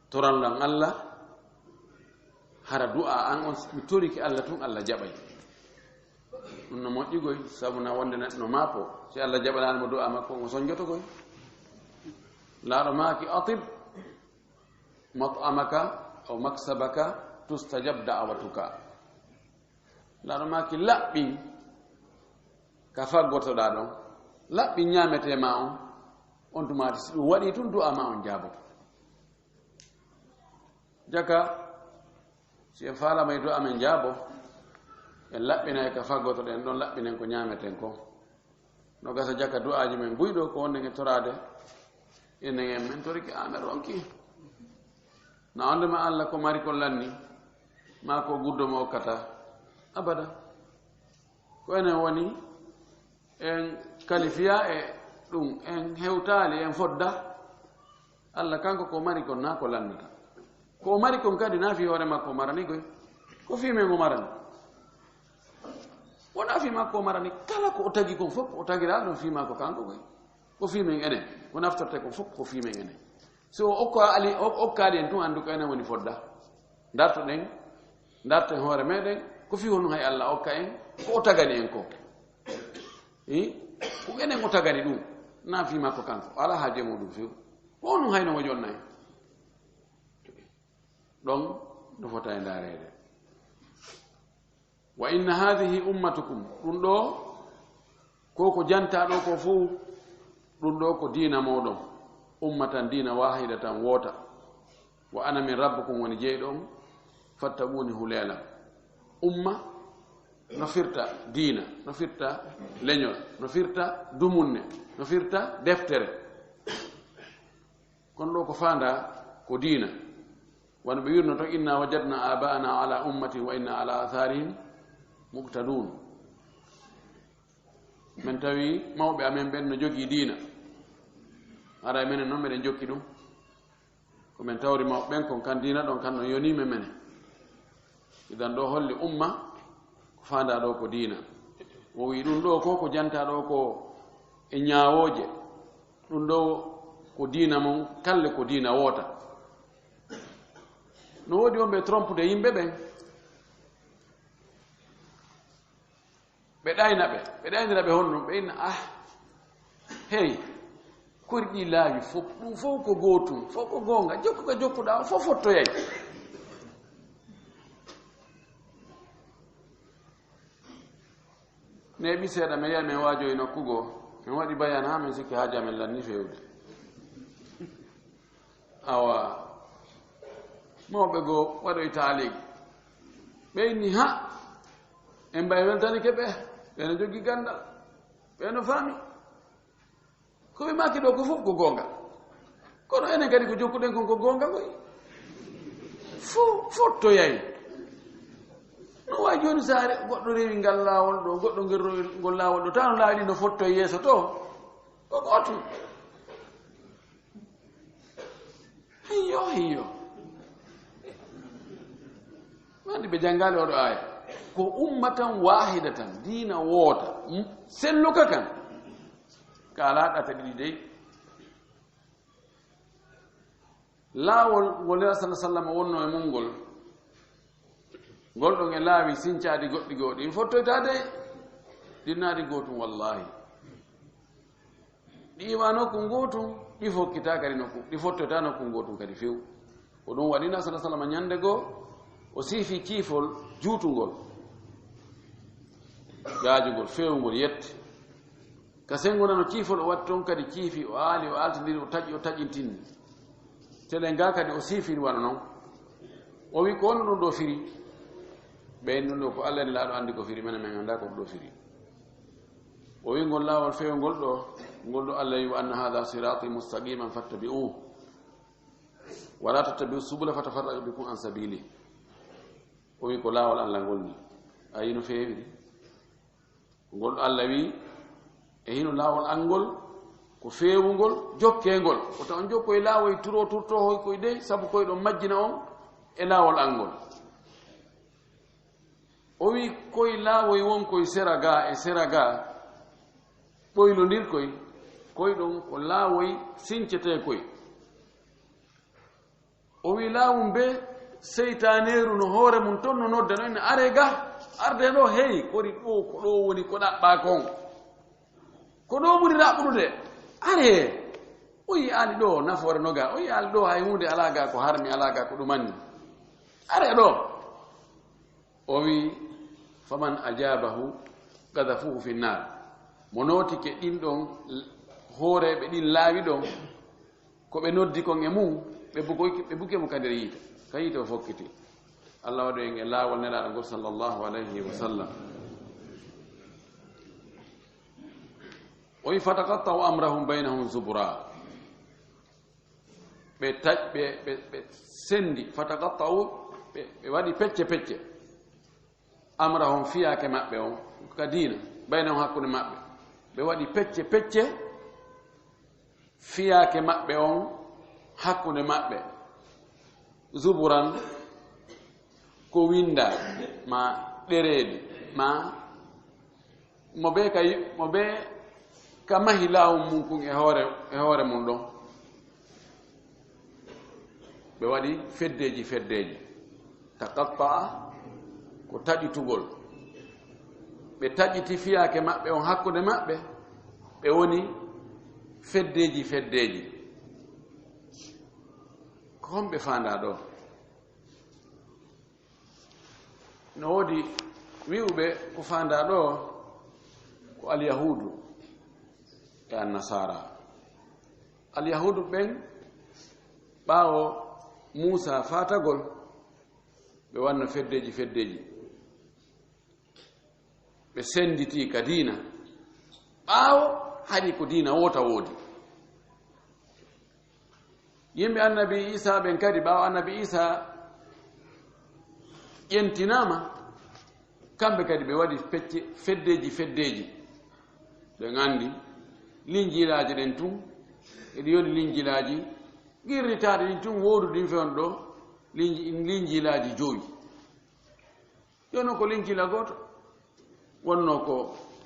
Toran lan Allah, hara du'a an on, mi torike Allah tun, Allah jaɓay. Ɗum no moƴƴi goy, sabu na wonde neɗɗo no maapoo, si Allah jaɓanaani mo du'a makko, o sonjoto goy. Laaɗo maaki, "Atib mat'amaka aw maksabaka tustajab da'watuka." Laaɗo maaki, "Laɓɓin ka faggotoɗaa ɗon, laɓɓin ñaametee maa on, on tuma si ɗum waɗii tun, du'a maa on jaaboto." Jaka, si en faalama e du'a men jaabo, en laɓɓinay ka faggotoɗen ɗon, laɓɓinen ko ñaameten kon. No gasa jaka du'aaji men buy ɗoo ko wonde nge toraade, enen en men torike, amen ronki. Na on de ma Allah ko mari kon lanni, maa ko guddo mo okkata, abada. Ko enen woni en kalifiya e ɗum, en hewtaali, en fodda. Allah kanko ko mari kon, na ko lannata. Ko o mari kon kadi, na fii hoore makko o marani koy. Ko fii men o marani. Wonaa fii makko o marani. Kala ko o tagi kon fof, o tagiraa ɗum fii makko kanko koy. Ko fii men enen. Ko naftorte kon fof, ko fii men enen. Si o okka ali-, o-, okkaali en tun, anndu ko enen woni fodda. Dartoɗen, darten hoore meɗen, ko fii honɗum hay Allah okka en, ko o tagani en ko. Eh? Ko enen o tagani ɗum, na fii makko kanko. Alaa haaje muɗum few. Ko honɗum hay no mo jonna en? Ɗon no fota e ndaareede. "Wa inna hadhihi ummatukum," ɗum ɗoo, ko ko jantaa ɗoo ko fow, ɗum ɗoo ko diina mooɗon, "ummatan," diina, "wahidatan," woota, "wa ana min rabbukum," woni jeyɗo on, "fattaquuni," hulee lan. Umma no firta diina, no firta leñol, no firta dumunne, no firta deftere. Kono ɗoo ko faandaa ko diina. Wano ɓe wirno ton, "Inna wajadna abaana ala ummatin wa inna ala atharihim muqtadun." Men tawi mawɓe amen ɓen no jogii diina. Hara e menen non meɗen jokki ɗum. Ko men tawri mawɓe ɓen kon kan diina ɗon kan no yonii men menen. Idan ɗoo holli umma ko faandaa ɗoo ko diina. O wi'i ɗum ɗoo ko, ko jantaa ɗoo ko e ñaawooje. Ɗum ɗoo ko diina mon, kalle ko diina woota. No woodi wonɓe trompude yimɓe ɓen. Ɓe ɗayna ɓe, ɓe ɗaynira ɓe honɗum? Ɓe inna, "Ah, hey, kori ɗi laawi fof, ɗum fof ko gootum, fof ko goonga, jokku ka jokkuɗaa on fof fottoyay." Neeɓi seeɗa, mi yi'a men waajoyi nokku goo, men waɗi bayan haa men sikki haaja men lanni feewde. Awa, mawɓe goo waɗoyi taaliigi. Ɓe inni, "Ha, en mbay weltanike ɓe, ɓe no jogii ganndal, ɓe no faami. Ko ɓe maaki ɗoo ko fof ko goonga. Kono enen kadi ko jokkuɗen kon ko goonga koy. Fof fottoyay." No wayi jooni, so a re-, goɗɗo rewi ngal laawol ɗoo, goɗɗo ngel rewi ngol laawol ɗoo, tawa no laawi ɗi no fottoy yeeso to, ko gootum. Hiyyo, hiyyo. Wandi ɓe janngaali oɗo aaya. Ko ummatan waahidatan, diina woota, m-, selluka kan. Ka alaa ɗata ɗiɗi dey. Laawol ngol Nelaaɗo sallallahu alaihi wasallam wonnoo e mun ngol, ngol ɗon e laawi sincaadi goɗɗi goo, ɗin fottoytaa de, ɗin naati gootun, wallaahi. Ɗi iwa nokku gootun, ɗi fokkitaa kadi nokku, ɗi fottoytaa nokku gootun kadi few. Ko ɗun waɗi Nelaaɗo sallallahu alaihi wasallam ɲande goo, o siifi ciifol juutungol, gaajungol, feewungol, yette. Ka senngo nano ciifol, o watti ton kadi ciifi, o aali, o aaltindiri, o taƴi, o taƴintini. Telen gaa kadi o siifiri wano non. O wi'i, "Ko honno ɗun ɗoo firi?" Ɓe inni ɗun ɗoo, "Ko Alla e Nelaaɗo anndi ko firi, menen men anndaa ko ɗun ɗoo firi." O wi'i, "Ngol laawol feewungol ɗoo, ngol ɗoo Alla wi'i, 'Wa anna haadha siraatii mustaqiiman fattabi'uuhu, wa laa tattabi'us subula fatafarraqa bikum an sabiilihi.'" O wi'i, "Ko laawol Alla ngol nii." A yi'i no feewiri? Ngol ɗoo Alla wi'i, e hino laawol an ngol, ko feewungol, jokkeengol. Wota on jokkoy laawoy turo turtoohoy koy dey, sabu koy ɗon majjina on e laawol an ngol. O wi'i, koy laawoy won koy sera gaa e sera gaa, ɓoylondir koy, koy ɗon ko laawoy sincetee koy. O wi'i, laawun bee, seytaaneeru no hoore mun ton no nodda, no inna, "Aree ga, ardee ɗoo, hey, kori ɗoo, ko ɗoo woni ko ɗaɓɓaa kon. Ko ɗoo ɓuri raɓɓuɗude. Aree." O yi'aali ɗoo nafoore no ga, o yi'aali ɗoo hay huunde alaa ga ko harmi, alaa ga ko ɗumanni. "Aree ɗoo." O wi'i, "Faman ajaabahu qadhafuuhu fi nnaar." Mo nootike ɗin ɗon hooreeɓe ɗin laawi ɗon, ko ɓe noddi kon e mun, ɓe bukoy-, ɓe buke mo ka nder yiite. Ka yiite o fokkiti. Alla waɗu en e laawol Nelaaɗo ngol sallallahu alayhi wa sallam. O wi'i, "Fataqatta'u amrahum baynahum zubura." Ɓe taƴ-, ɓe, ɓe, ɓe sendi, fataqatta'u, ɓe, ɓe waɗi pecce pecce. Amrahum, fiyaake maɓɓe on, ka diina, baynahum, hakkunde maɓɓe. Ɓe waɗi pecce pecce, fiyaake maɓɓe on, hakkunde maɓɓe. Zuburan, ko winda, ma ɗereeli, ma mo bee ka yi-, mo bee ka mahi laawol mun kun e hoore, e hoore mun ɗon. Ɓe waɗi feddeeji, feddeeji. Taqatta'a ko taƴitugol. Ɓe taƴiti fiyaake maɓɓe on hakkunde maɓɓe, ɓe woni feddeeji, feddeeji. Ko honɓe faandaa ɗoo? No woodi wi'uɓe ko faandaa ɗoo ko Alyahuudu e Annasaara. Alyahuudu ɓen, ɓaawo Muusaa faatagol, ɓe wanno feddeeji feddeeji. Ɓe senditii ka diina. Ɓaawo hari ko diina woota woodi. Yimɓe annabi Iisaa ɓen kadi, ɓaawo annabi Iisaa ƴentinaama, kamɓe kadi ɓe waɗi pecce, feddeeji, feddeeji. Ɓen anndi linjiilaaji ɗen tun, eɗi woni linjiilaaji qirritaaɗi ɗin tun, wooduɗi ɗin fewndo ɗoo, linji-, linjiilaaji jowi. Jooni ko linjiila gooto wonnoo ko,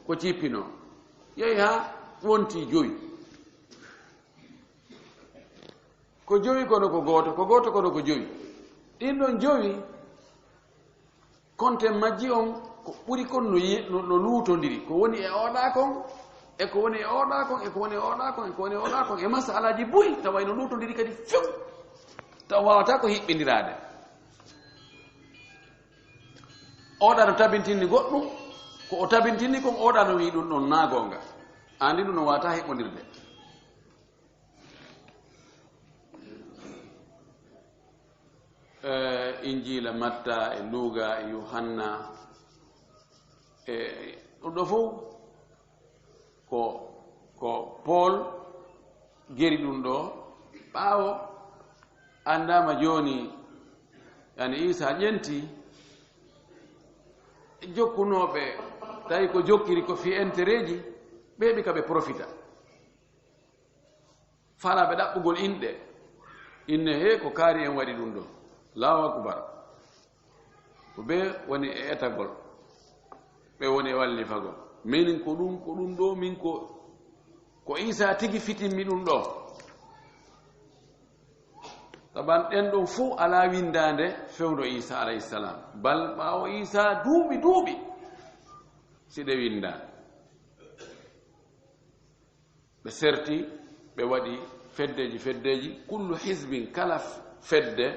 ko cippinoo. Yehi haa wonti jowi. Ko jowi kono ko gooto, ko gooto kono ko jowi. Ɗin ɗon jowi, konten majji on ko ɓuri kon no ye-, no, no luutondiri. Ko woni e ooɗaa kon, e ko woni e ooɗaa kon, e ko woni e ooɗaa kon, e ko woni e ooɗaa kon, e masalaaji buy, tawa ino luutondiri kadi few. Tawa waawataa ko hiɓɓindiraade. Oɗa no tabintinni goɗɗum, ko o tabintinni kon, oɗa no wi'i ɗum ɗon naa goonga. Andi ɗum no waawataa heɓɓondirde. Eh, Injiila Matta e Luuga e Yuhanna, e ɗum ɗo fof ko, ko Pool geri ɗum ɗo. Ɓaawo anndaama jooni, yani Iisaa ƴenti jokkunooɓe, tawi ko jokkiri ko fii entereeji, ɓe heɓi ka ɓe profita. Faalaaɓe ɗaɓɓugol inɗe, inne hee ko kaari en waɗi ɗum ɗo. Allahu akbar. Ko ɓe woni e etagol, ɓe woni e wallifagol. Min ko ɗum, ko ɗum ɗo, min ko, ko Iisaa tigi fitinmi ɗum ɗo. Saban ɗen ɗon fow alaa winndaande fewndo Iisaa alayhi salaam. Bal ɓaawo Iisaa duuɓi, duuɓi, si ɗe winndaa. Ɓe serti, ɓe waɗi feddeeji, feddeeji, kullu hizbin, kala fedde,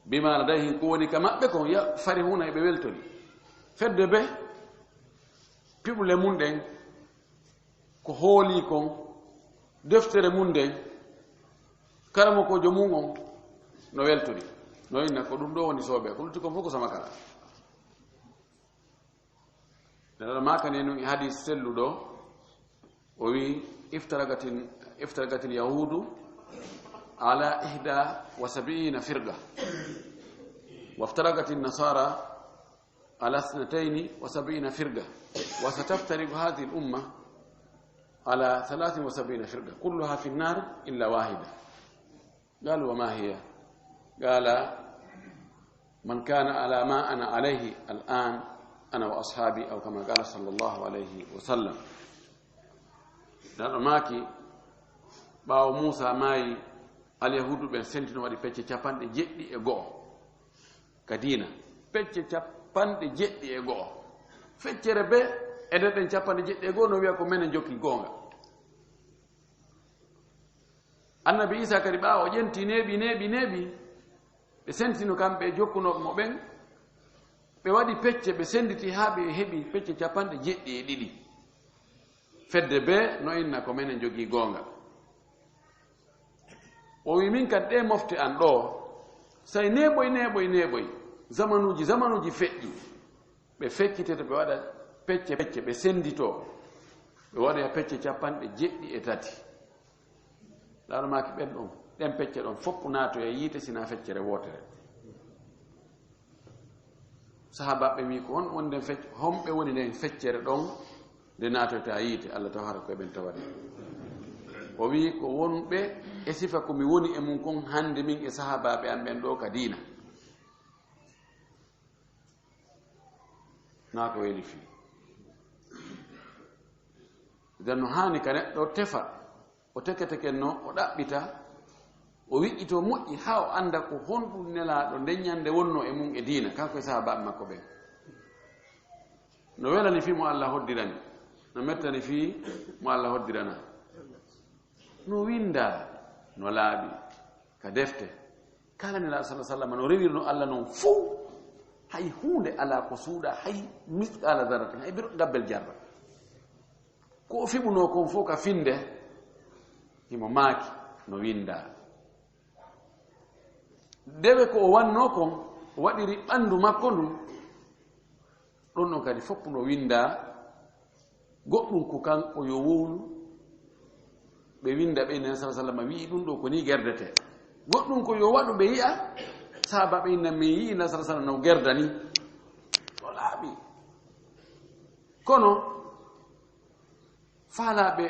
bima ladayhim, ko woni ka maɓɓe kon, ya, farihuna, e ɓe weltori. Fedde be piɓule mun ɗen, ko hoolii kon, deftere mun nden, karamokoojo mun on, no weltori. No inna ko ɗum ɗoo woni soobee, ko lutti kon fow ko sama kala. Neɗɗo maakani nun e hadiis selluɗo, o wi'i, "Iftaragatil, iftaragatil yahuudu ala ihda wa sabiina firqa, waftaragatin nasaara ala isnatayni wa sabiina firqa, wa sataftariqu hadhihi al-umma ala thalathin wa sabiina firqa, kulluha fi an-nar illa wahida." قالوا: "وما هي؟" قال: "من كان على ما أنا عليه الآن أنا وأصحابي"، أو كما قال صلى الله عليه وسلم. Neɗɗo maaki, ɓaawo Muusaa maayi, Alyahuudu ɓen sentino waɗi pecce capanɗe jeɗɗi e go'o ka diina. Pecce capanɗe jeɗɗi e go'o. Feccere be e nder ɗen capanɗe jeɗɗi e go'o no wi'a ko menen jokki goonga. Annabi Iisaa kadi, ɓaawo o ƴenti, neeɓi, neeɓi, neeɓi, ɓe sentino kamɓe e jokkunooɓe mo ɓen, ɓe waɗi pecce, ɓe senditi haa ɓe heɓi pecce capanɗe jeɗɗi e ɗiɗi. Fedde bee no inna ko menen jogii goonga. O wi'i, "Min kadi ɗee mofte an ɗoo, say neeɓoy, neeɓoy, neeɓoy, zamanuuji, zamanuuji feƴƴi." Ɓe feccitete, ɓe waɗa pecce pecce, ɓe sennditoo, ɓe waɗoya pecce capanɗe jeɗɗi e tati. Laaɗo maaki ɓen ɗon, ɗen pecce ɗon fof naatoya yiite, sinaa feccere wootere. Sahaabaaɓe wi'i, "Ko honɗum woni nden fecce, homɓe woni nden feccere ɗon nde naatoyta yiite? Alla taw hara ko eɓen tawani." O wi'i, "Ko wonɓe e sifa ko mi woni e mun kon hannde min e sahaabaaɓe an ɓen ɗoo ka diina." Naa ko weli fii. Idan no haani ka neɗɗo tefa, o teke teke no, o ɗaɓɓita, o wiƴƴitoo moƴƴi haa o annda ko honɗum Nelaaɗo nden ñannde wonnoo e mum e diina, kanko e sahaabaaɓe makko ɓen. No welani fii mo Alla hoddirani, no mettani fii mo Alla hoddirana. No winndaa, no laaɓi ka defte. Kala Nelaaɗo sallallaahu alayhi wa sallam no rewirno Alla non fow, hay huunde alaa ko suuɗa, hay misqaala zarratin, hay biro gabbel jarra. Ko o fiɓunoo kon fow ka finnde, himo maaki no winndaa. Dewe ko o wannoo kon, o waɗiri ɓanndu makko ndun, ɗon ɗon kadi fof no winndaa. Goɗɗum ko kanko yo wowlu, ɓe winnda ɓe, Nelaɗo sallallaahu alayhi wa sallam wi'i ɗum ɗoo ko nii gerdetee. Goɗɗum ko yo waɗu, ɓe yi'a, sahaabaaɓe inna min yi'i Nelaɗo sallallaahu alayhi wa sallam no gerda nii. O laaɓi. Kono faalaaɓe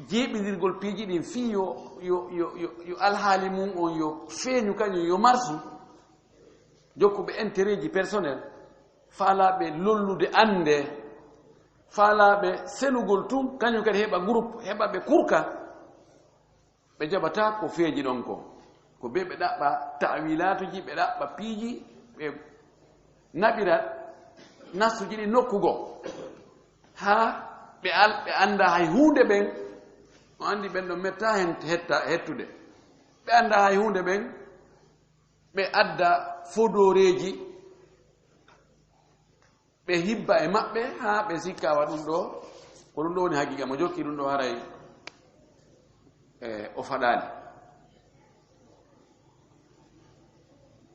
jeeɓindirgol piiji ɗin fii yo, yo, yo, yo, yo alhaali mum on yo feeñu, kañum yo marsu, jokkuɓe intérêt ji personnel, faalaaɓe lollude annde, faalaaɓe selugol tun, kañum kadi heɓa groupe, heɓa ɓe kurka, ɓe jaɓataa ko feeji ɗon kon. Ko ɓe, ɓe ɗaɓɓa ta'wilaatuji, ɓe ɗaɓɓa piiji, ɓe naɓira nassuji ɗin nokku goo. Haa ɓe al-, ɓe annda hay huunde ɓen, o anndi ɓen ɗon mettaa hen hetta, hettude. Ɓe annda hay huunde ɓen, ɓe adda fodooreeji, ɓe hibba e maɓɓe, haa ɓe sikka wa ɗum ɗoo, ko ɗum ɗoo woni haqiiqa, mo jokki ɗum ɗoo haray, e, o faɗaali.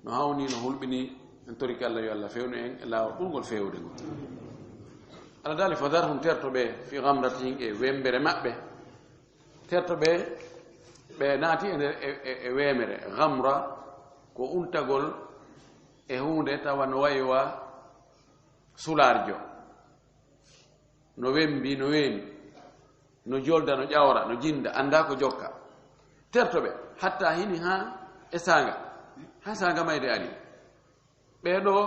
No hawni, no hulɓini, en torike Alla yo Alla fewnu en e laawol ɓurngol feewude ngol. Alla daali, "Fadharhum", terto ɓe, "fi ghamratihim", e wembere maɓɓe. Terto ɓe, ɓe naati e nder, e, e, e wemere. Ghamra ko untagol e huunde tawa no wayi wa sulaarjo. No wembi, no weemi, no jolda, no ƴawra, no jinda, anndaa ko jokka. Terto ɓe, hatta hini haa e saanga, haa saanga mayde ari. Ɓee ɗoo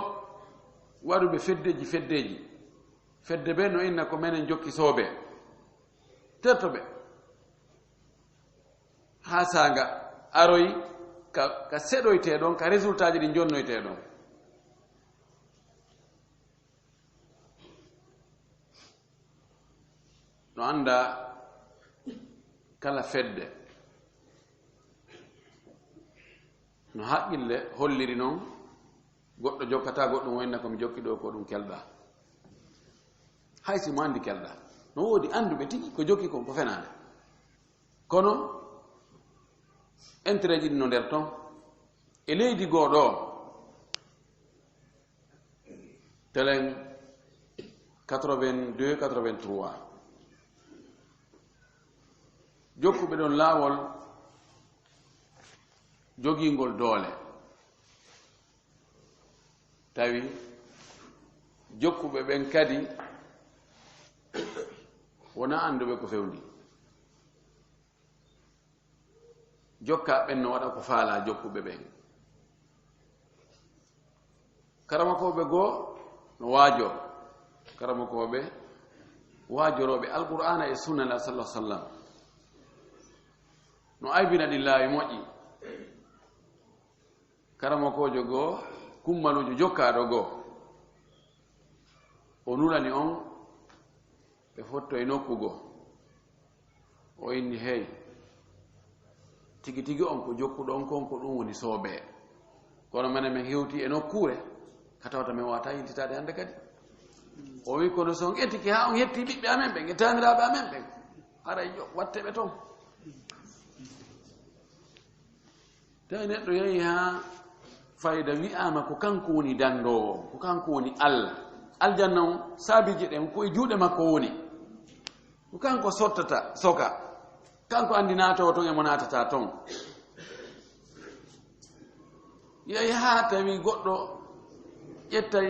waɗuɓe feddeji, feddeji. Fedde ɓe no inna ko menen jokki soobee. Terto ɓe. haa saanga aroy ka, ka seɗoytee ɗon, ka résultat ji ɗi jonnoytee ɗon. No anndaa kala fedde, no haqqille holliri non, goɗɗo jokkataa goɗɗum, o inna ko mi jokki ɗoo ko ɗum kelɗaa. Hay si mo anndi kelɗaa. No woodi annduɓe tigi ko jokki kon ko fenaande. Kono intérêt ji ɗin no nder ton. E leydi goo ɗoo, telen quatre-vingt-deux, quatre-vingt-trois. Jokkuɓe ɗon laawol jogiingol doole. Tawi jokkuɓe ɓen kadi wonaa annduɓe ko fewndi. Jokkaa ɓen no waɗa ko faalaa jokkuɓe ɓen. Karamokooɓe goo no waajoo. Karamokooɓe waajorooɓe Alqur'aana e Sunna Nulaaɗo, sallallaahu alayhi wa sallam. No aybina ɗin laawi moƴƴi. Karamokoojo goo, kummaluujo jokkaaɗo goo, o nulani on, ɓe fotto e nokku goo. O inni, "Hey, tigi tigi on ko jokkuɗon kon, ko ɗum woni soobee. Kono menen men hewti e nokkuure, ka tawata men waawataa yiltitaade hannde kadi." O wi'i, "Kono so on etike haa on hetti ɓiɓɓe amen ɓen e taaniraaɓe amen ɓen, haray yo watte ɓe ton." Tawi neɗɗo yahi haa fayda wi'aama ko kanko woni danndoowo, ko kanko woni Alla. Aljanna on, saabiiji ɗen, ko e juuɗe makko woni. Ko kanko sottata, soka. Kanko anndi naatoowo ton e mo naatataa ton. Yahi haa tawi goɗɗo ƴettay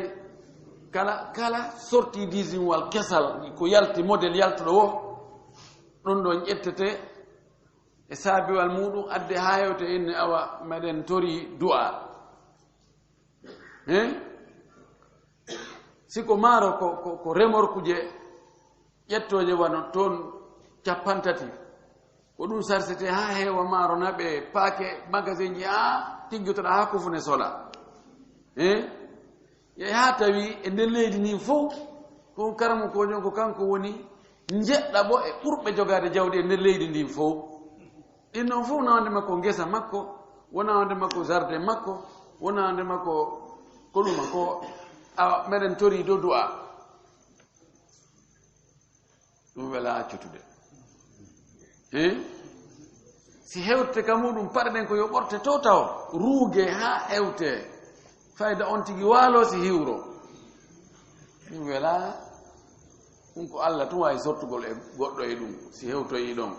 kala, kala sorti diisiwal kesal, ko yalti, model yaltuɗo wo, ɗon ɗon ƴettete e saabiwal muuɗum, adde haa hewte, inni, "Awa, meɗen torii du'a." Hein? Si ko maaro, ko, ko, ko remorkuje ƴettooje wano ton cappanɗe tati, ko ɗum sarsete haa heewa maaro, na ɓe paake magasinji haa tiggotoɗaa haa kufune sola. Hein? Yahi haa tawi e nder leydi ndin fow, ko karamokoojo on, ko kanko woni njeɗɗaɓo e ɓurɓe jogaade jawdi e nder leydi ndin fow. Ɗin ɗon fow nawande makko ngesa makko, wona wonde makko jardin makko, wona wonde makko ko ɗuma ko, awa, meɗen torii dow du'a. Ɗum welaa accutude. Hein? Si hewte ka muuɗum, paɗe ɗen ko yo ɓorte to taw, ruuge haa hewte. Fayda on tigi waaloo si hiwro. Ɗum welaa. Ɗum ko Alla tun waawi sottugol e goɗɗo e ɗum, si hewtoyii ɗon.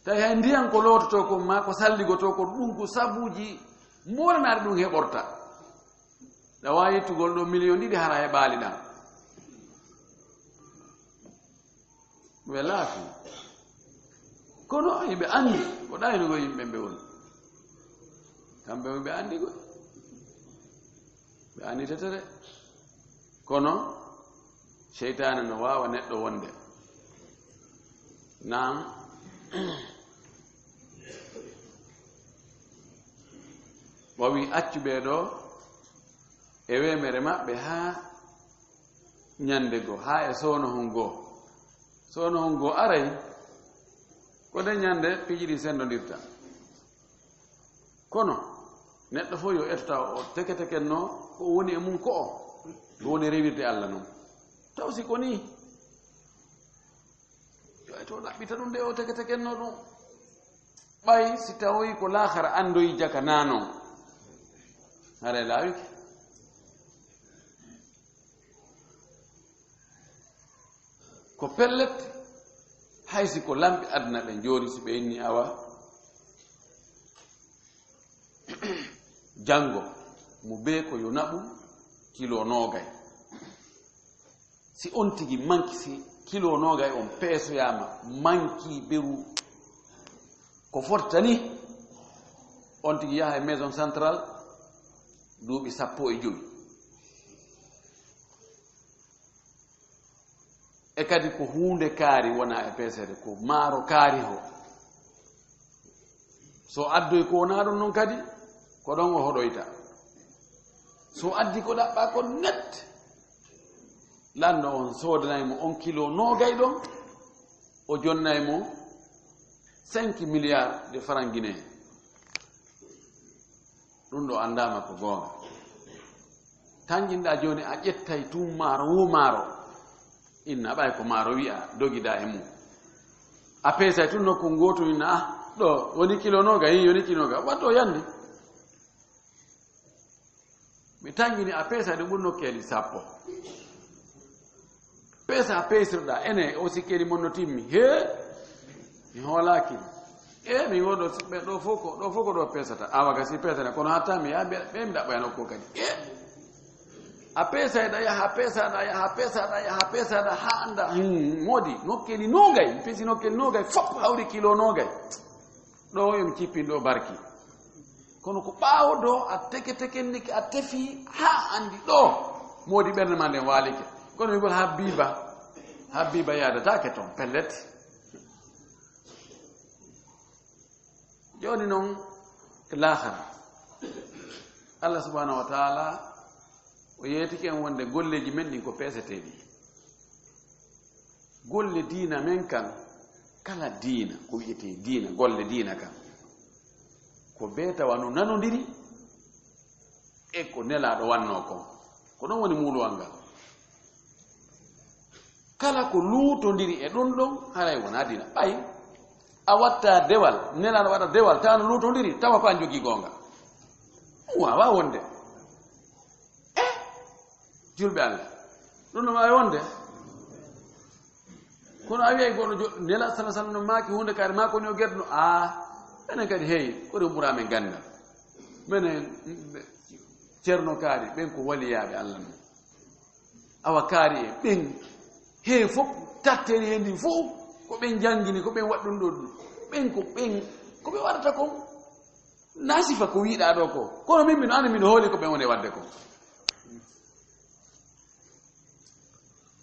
Tawi hay ndiyan ko loototoo kon, maa ko salligotoo kon, ɗum ko sabuuji moolanaaɗi ɗum heɓorta. Ɗa waawi ittugol ɗo miliyon ɗiɗi, hara heɓaali ɗan. Ɓe laafi. Kono hiɓe anndi ko ɗaynugol yimɓe ɓe woni. Kamɓe hiɓe anndi koy. Ɓe annditete de. Kono seytaane no waawa neɗɗo wonde. Naam. O wi'i, "Accu ɓee ɗoo e weemere maɓɓe haa ñande goo, haa e soono hun goo." Soono hun goo aray, ko nden ñande piiji ɗin senndondirta. Kono neɗɗo fof yo etto tawa o teketeken no ko o woni e mum ko o, ko woni rewirde Alla non. Taw si ko nii, yo etto o ɗaɓɓita ɗum nde o teketeken no ɗum. Ɓay si tawoyi ko laakara anndoyi jaka naa non, haray laawike. Ko pellet, hay si ko lamɓe aduna ɓen jooni, si ɓe inni, awa, janngo mo bee ko yo naɓu kilo noogay. Si on tigi manki, si kilo noogay on peesoyaama, manki beru ko fottani, on tigi yaha e maison centrale duuɓi sappo e jowi. E kadi ko huunde kaari wona e peesere, ko maaro kaari ho. So addoy ko wonaa ɗon non kadi, ko ɗon o hoɗoyta. So addi ko ɗaɓɓaa kon net, lanɗo on soodanay mo on kilo noogay ɗon, o jonnay mo cinq milliards de francs guinéens. Ɗun ɗoo anndaama ko goonga. Tanƴinɗaa jooni, a ƴettay tun maaro woo maaro. Inna ɓay ko maaro wi'aa, dogidaa e mun. A peesay tun nokku ngootu, inna, ah, ɗoo woni kilo noogay, hii, woni kilo noogay. Waɗɗoo yande. Mi tanƴini, a peesay ɗun ɓuri nokkeeli sappo. Peesa, a peesirɗaa, ene o sikkeeli mon no timmi. Hee, mi hoolaaki. E, mi wodo ɓe ɗoo fof ko, ɗoo fof ko ɗoo peesata. Awa ka si peesata, kono hatta mi yaa, ɓe, ɓe mi ɗaɓɓoyano ko kadi. E, a peesayɗa, yaha, peesaɗa, yaha, peesaɗa, yaha, peesaɗa, haa annda, hmm, moodi, nokkeeli noogay, mi peesi nokkeeli noogay, fof hawri kilo noogay. Ɗoo yo mi cippin ɗoo barki. Kono ko ɓaawo ɗoo a teke tekennike, a tefi haa anndi ɗoo moodi ɓernde maa nden waalike. Kono mi gol Habiba, Habiba yaadataake ton, pellet. Jooni non, e laakara, Allah subhanahu wa taala o yeetike en wonde golleeji men ɗin ko peeseteeɗi. Golle diina men kan, kala diina, ko wi'etee diina, golle diina kan, ko bee tawa no nanondiri e ko Nelaaɗo wannoo kon. Ko ɗon woni muuluwal ngal. Kala ko luutondiri e ɗun ɗon, haray wonaa diina. Ɓay a watta dewal, Nelaaɗo waɗa dewal, tawa no luutondiri, tawa ko an jogii goonga. Ɗun waawaa wonde. Eh, julɓe Allah, ɗun no waawi wonde. Kono a wi'ay goɗɗo jo-, Nela sala sala no maaki huunde kaari, maa ko ni o gedduno. Aa, enen kadi, hey, ko ɗum ɓura men ganndal. Menen, mm, Ceerno kaari, ɓen ko waliyaaɓe Allah non. Awa kaari en, ɓen, hee fof, tatteeri hee ndin fof, ko ɓen janngini, ko ɓen waɗi ɗun ɗoo ɗun. Ɓen ko ɓen, ko ɓe waɗata kon. Na sifa ko wi'uɗaa ɗoo ko. Kono min, mino anndi, mino hooli ko ɓen woni e waɗde kon.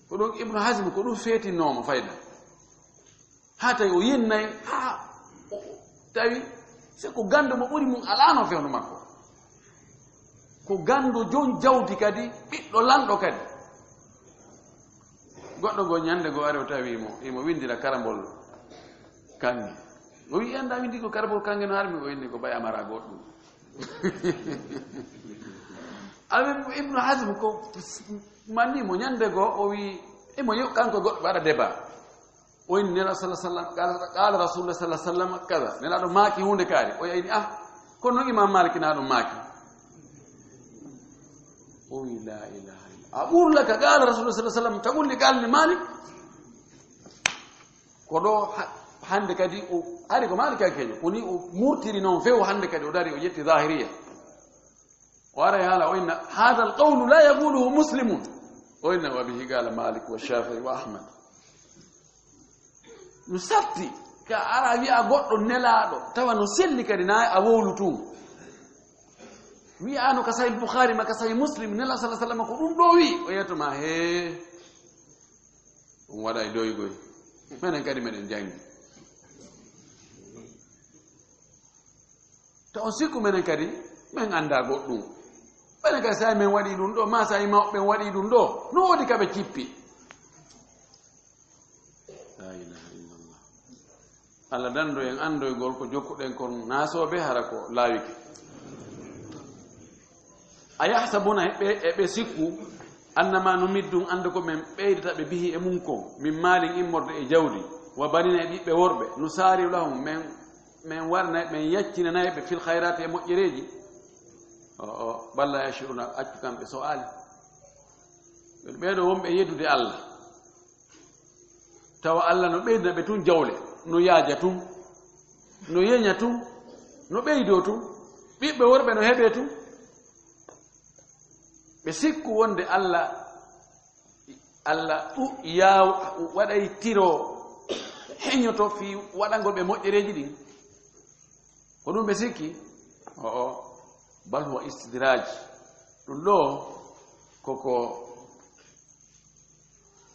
Ko ɗun Ibnu Hazm, ko ɗun feetinnoo mo fayda. Haa tawi o yennay, haa o, o, tawi se ko ganndo mo ɓuri mun alaano fewndo makko. Ko ganndo jon jawdi kadi, ɓiɗɗo lanɗo kadi. Goɗɗo goo ɲannde goo ari o tawi mo, himo winndira karambol kaŋŋe. O wi'i, "Anndaa winndi ko karambol kaŋŋe no harmi?" O inni, "Ko ɓay a maraa goɗɗun." Amin Ibnu Hazm ko manni mo ɲannde goo, o wi'i, himo yo-, kanko goɗɗo waɗa débat. O inni Nelaaɗo sallallaahu alayhi wa sallam, qaala, qaala Rasuulullaahi sallallaahu alayhi wa sallam kaza. Nelaaɗo maaki huunde kaari. O yahi ni, ah, kono non Imaam Maalik na ɗun maaki. O wi'i, "Laa ilaaha illa." A ɓurlaka qaala Rasuulullaahi sallallaahu alayhi wa sallam, tagul ni qaala ni Maalik. Ko ɗoo ha-, hannde kadi o ari ko Maalik keño. Ko ni o murtiri non few hannde kadi o dari o ƴetti Zaahiriya. O ara e haala, o inna, "Haadal qawlu laa yaquluhu muslimun." O inna, "Wa bihi qaala Maalik wa Shaafi'i wa Ahmad." No satti, ka ara wi'a goɗɗo nelaaɗo, tawa no selli kadi, na a wowlu tun. Wi'ano ka Sahih Bukhari, ma ka Sahih Muslim, Nelaaɗo sallallaahu alayhi wa sallam ko ɗun ɗoo wi'i, o yetto ma, "Hee, ɗun waɗay doygoy. Menen kadi meɗen jangi." Taw on sikku menen kadi, men anndaa goɗɗun. Menen kadi, saa'i men waɗii ɗun ɗoo, maa saa'i mawɓe ɓen waɗii ɗun ɗoo, no woodi ka ɓe cippi. Laa ilaaha illallah. Allah dandu en anndoygol ko jokkuɗen kon naasooɓe, hara ko laawike. A yahsabuna, e ɓe, e ɓe sikku, annama numiddum, annde ko men ɓeydata ɓe bihi e mun kon, min maalin immorde e jawdi, wa banina e ɓiɓɓe worɓe, nusaari'u lahum, men, men warnay, men yaccinanay ɓe fil khayraati e moƴƴereeji. O, o, bal laa yash'uruna, accu kamɓe so aali. Ɓeɗo wonɓe yeddude Allah. Tawa Alla no ɓeydina ɓe tun jawle, no yaaja tun, no yeña tun, no ɓeydoo tun, ɓiɓɓe worɓe no heɓee tun. Ɓe sikku wonde Alla, Alla ɗu-, yaaw-, waɗay tiro heñoto fii waɗangol ɓe moƴƴereeji ɗin. Ko ɗun ɓe sikki? O'o, bal huwa istidraj. Ɗun ɗoo ko ko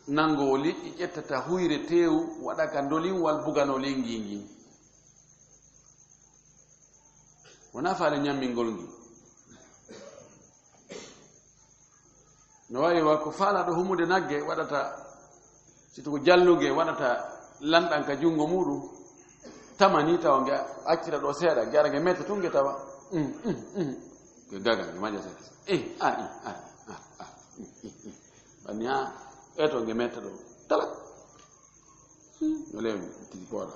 nangoowo liƴƴi ƴettata huyre teewu, waɗa ka ndolinwal, buganoo linngii ngin. Wonaa faale ñammingol ngel. No wayi wa ko faalaaɗo humude nagge waɗata, si to ko jalluge waɗata lanɗan ka junngo muuɗum, tamani tawa nge accira ɗo seeɗa, nge ara nge metta tun nge tawa. Mm, mm, mm. Ko gaga, nge maƴa seeɗa. Eh, ah, eh, ah, ah, ah, mm, mm, mm. Ɓanni ha, eto nge metta ɗo. Talak. No leew tigi pooɗa.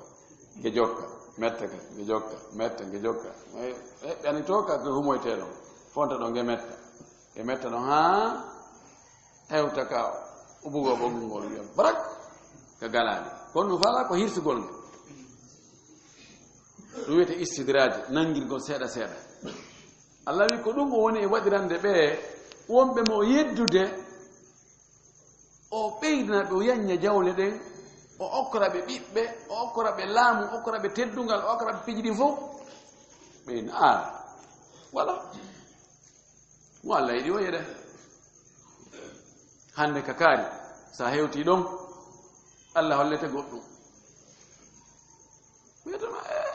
Nge jokka, metta ka, nge jokka, metta, nge jokka. E, e, ani to ka ko humoytee ɗon. Fonta ɗon, nge metta. Nge metta ɗon haa hewta ka ubugol ɓoggol ngol, wi'a barak, ka galaade. Kono no faalaa ko hirsugol nge. Ɗum wiyetee istidraaj, nangirgol seeɗa seeɗa. Allah wi ko ɗum o woni e waɗirande ɓe wonɓe mo yeddude, o ɓeydana ɓe, o yanña jawle ɗen, o okkora ɓe ɓiɓɓe, o okkora ɓe laamu, o okkora ɓe teddungal, o okkora ɓe piiji ɗin fof. Ɓe na, ah, voilà. Mo Allah yiɗi o yeɗa. Hannde ka kaari, sa hewtii ɗon, Allah hollete goɗɗum. Wiyetema, eh,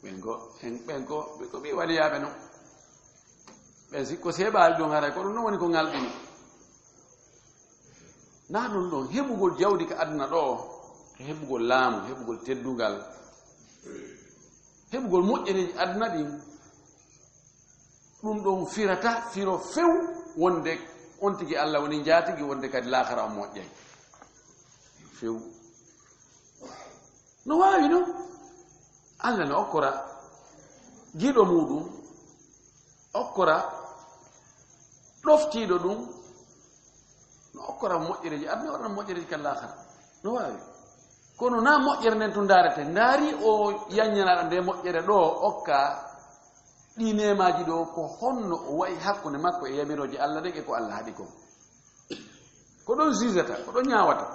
ɓen ko, en, ɓen ko, ɓen ko ɓii waliyaaɓe non. Ɓen si ko seeɓaali ɗum haray, ko ɗum non woni ko ŋalɗini. Naa ɗum ɗon, heɓugol jawdi ka aduna ɗo, heɓugol laamu, heɓugol teddungal, heɓugol moƴƴereeji aduna ɗin, ɗum ɗon firata firo few wonde on tigi Allah woni njaatigi, wonde kadi laakhara on moƴƴay. Few. No waawi non. Allah no okkora giɗo muuɗum, okkora ɗoftiiɗo ɗum, no okkora moƴƴereeji aduna, waɗana moƴƴereeji ka laakhara. No waawi. Kono naa moƴƴere nden tun ndaarete. Ndaari o yanñanaaɗo nde moƴƴere ɗo okka ɗi neemaaji ɗo, ko honno o wa'i hakkunde makko e yamirooje Allah ɗen e ko Allah haɗi kon? Ko ɗon jugata, ko ɗon ñaawata.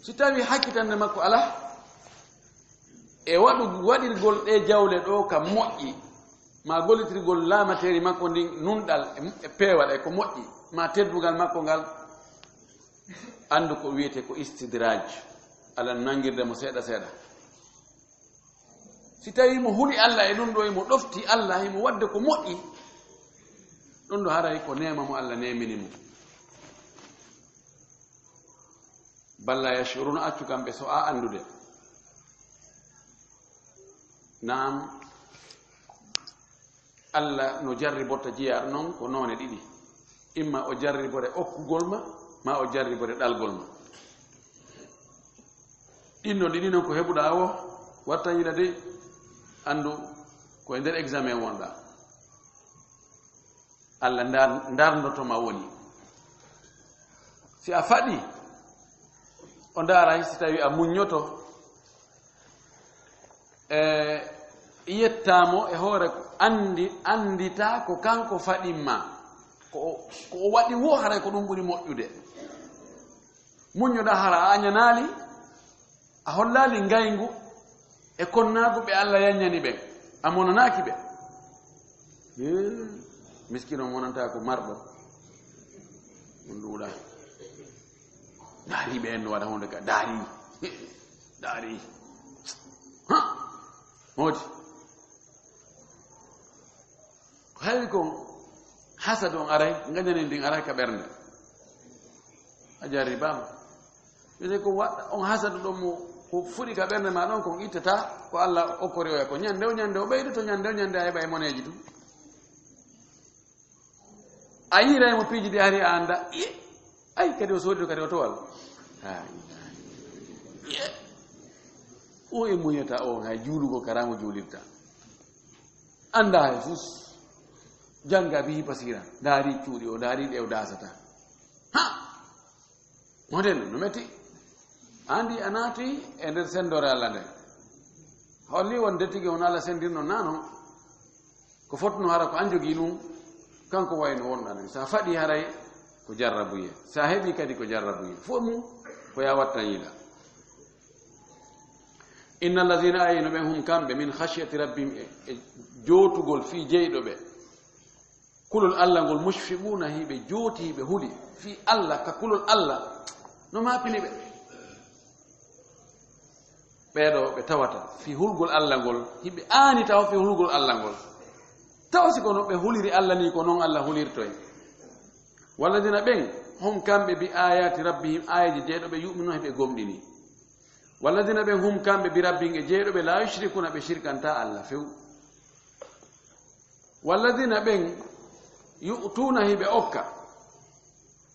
Si tawi hakkitande makko alaa, e waɗu-, waɗirgol ɗe jawle ɗo ka moƴƴi, maa gollitirgol laamateeri makko ndin nunɗal e, e peewal e ko moƴƴi, maa teddungal makko ngal, anndu ko wiyetee ko istidraaj, Alla nangirde mo seeɗa seeɗa. Si tawii mo huli Alla e ɗun ɗoo, himo ɗofti Alla, himo waɗde ko moƴƴi, ɗun ɗoo haray ko neema mo Alla neemini mo. Bal laa yash'uruuna, accu kamɓe so a anndude. Naam, Alla no jarriborta jiyaaɗo non ko noone ɗiɗi. Imma o jarribore okkugol ma, maa o jarribore ɗalgol ma. Ɗin non ɗiɗi non ko heɓuɗaa o, watta yila dey, anndu ko e nder examen wonɗaa. Alla ndar-, ndarndoto ma woni. Si a faɗi, o ndaaray si tawi a muññoto, e yetta mo e hoore ko anndi-, anndita ko kanko faɗin ma. Ko o, ko o waɗi wo haray ko ɗun ɓuri moƴƴude. Muññoɗaa hara a añanaali, a hollaali ngayngu e konnaagu ɓe Alla yaññani ɓen, a monanaaki ɓe. Hee, miskiino monanta ko marɗo. Ɗun ɗuuɗaa. Daari ɓe en no waɗa huunde ka, daari. Daari. Ha! Hooti. Ko heewi kon, hasadu on aray, ngañanin ndin aray ka ɓernde. A jarribaama. Ɓe ko waɗa on hasadu ɗon mo, ko fuɗi ka ɓernde ma ɗon, kon ittataa, ko Alla okkori oya ko ñande o ñande, o ɓeydoto ñande o ñande, a heɓa e moneeji tun. A yiiray mo piiji ɗi hari a annda, iye, ay, kadi o soodi ɗo kadi o towal. Ha, iye. O e muñata o, hay juulugol kara mo juulirta. Annda hay fus. Jannga bihi basira. Ndaari cuuɗi o, ndaari ɗe o daasata. Ha! Model no metti. Andi a naati e nder sendoore Alla nden. Holli wonde tigi on Alla sendirno nano. Ko fotno hara ko an jogii ɗun, kanko wayno wonɗa nden. Sa faɗi haray ko jarrabuye. Sa heɓi kadi ko jarrabuye. Fof mum ko ya watta yiila. Inna allazina, ay no ɓen, hum kamɓe, min khashyati rabbihim, e, e jootugol fii jeyɗo ɓe. Kulol Alla ngol, mushfiquna, hiɓe jooti, hiɓe huli. Fii Alla, ka kulol Alla, no maapini ɓe. ɓeeɗo ɓe tawata fii hulgol Alla ngol, hiɓe aani taw fii hulgol Alla ngol. Taw si ko no ɓe huliri Alla nii, ko non Alla hulirtoy. Walladina ɓen, hum kamɓe bi ayati rabbihim, aayeeji jeyɗo ɓe, yu'minuna hiɓe gomɗini. Walladina ɓen, hum kamɓe bi rabbihim e jeyɗo ɓe, la yushrikuna ɓe shirkanta Alla few. Walladina ɓen, yu'tuna hiɓe okka,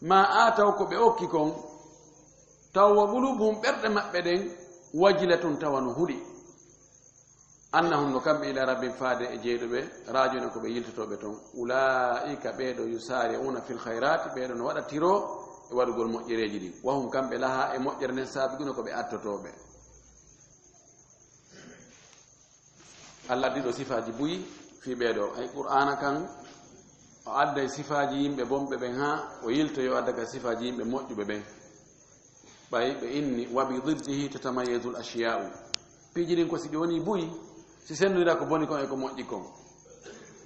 ma aataw ko ɓe okki kon, taw wa qulubuhum ɓerɗe maɓɓe ɗen, wajilatun tawa no huli. Annahum no kamɓe ila rabbihim faade e jeyɗo ɓe, rajiuna ko ɓe yiltotooɓe ton. Ulaa'ika ɓeeɗo yusaari'una fil khayraati, ɓeeɗo no waɗa tiro e waɗugol moƴƴereeji ɗin. Wa hum kamɓe laha e moƴƴere nden saabiquna ko ɓe attotooɓe. Alla addi ɗo sifaaji buy fii ɓeeɗo. Ay Qur'aana kan, o adday sifaaji yimɓe bonɓe ɓen haa o yilta yo adda ka sifaaji yimɓe moƴƴuɓe ɓen. Ɓay ɓe inni, wa bi diddihi tatamayyazul ashiya'u. Piiji ɗin ko si ɗi woni buy, si sennondira ko boni kon e ko moƴƴi kon.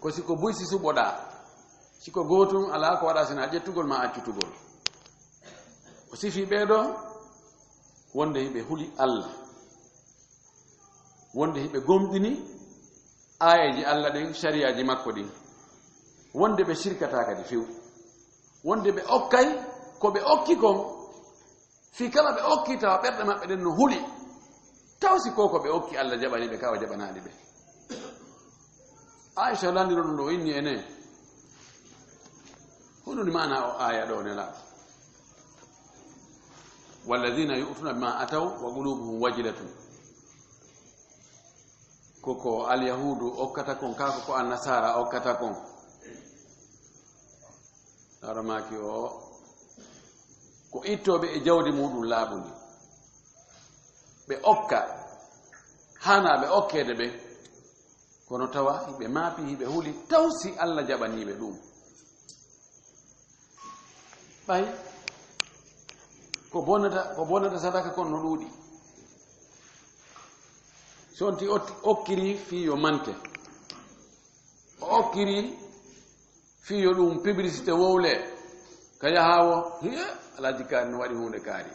Ko si ko buy si suɓoɗaa. Si ko gootun alaa ko waɗa sina ƴettugol ma accutugol. O sifi ɓeeɗo wonde hiɓe huli Alla. Wonde hiɓe gomɗini aayeeji Alla ɗen, sariyaaji makko ɗin. Wonde ɓe sirkataa kadi few. Wonde ɓe okkay ko ɓe okki kon, fii kala ɓe okki tawa ɓerɗe maɓɓe ɗen no huli. Taw si ko ko ɓe okki Alla jaɓani ɓe, ka o jaɓanaali ɓe. Aisha landiro ɗum ɗo inni ene. Honɗun maana o aya ɗo ne la? Walladina yu'tuna bima ataw wa qulubuhum wajilatun. Ko ko alyahudu okkata kon, ka ko ko annasara okkata kon. Haramaki o, ko ittooɓe e jawdi muɗum laaɓundi. Ɓe okka, hana ɓe okkeede ɓe. Kono tawa hiɓe maapi, hiɓe huli, taw si Alla jaɓaniiɓe ɗum. Ɓay, ko bonata, ko bonata sadaka kon no ɗuuɗi. Si on ti otti-, okkiri fii yo mante. O okkiri fii yo ɗum publicité wowle. Ka yaha wo, hiye, Alhaji Kaari no waɗi huunde kaari.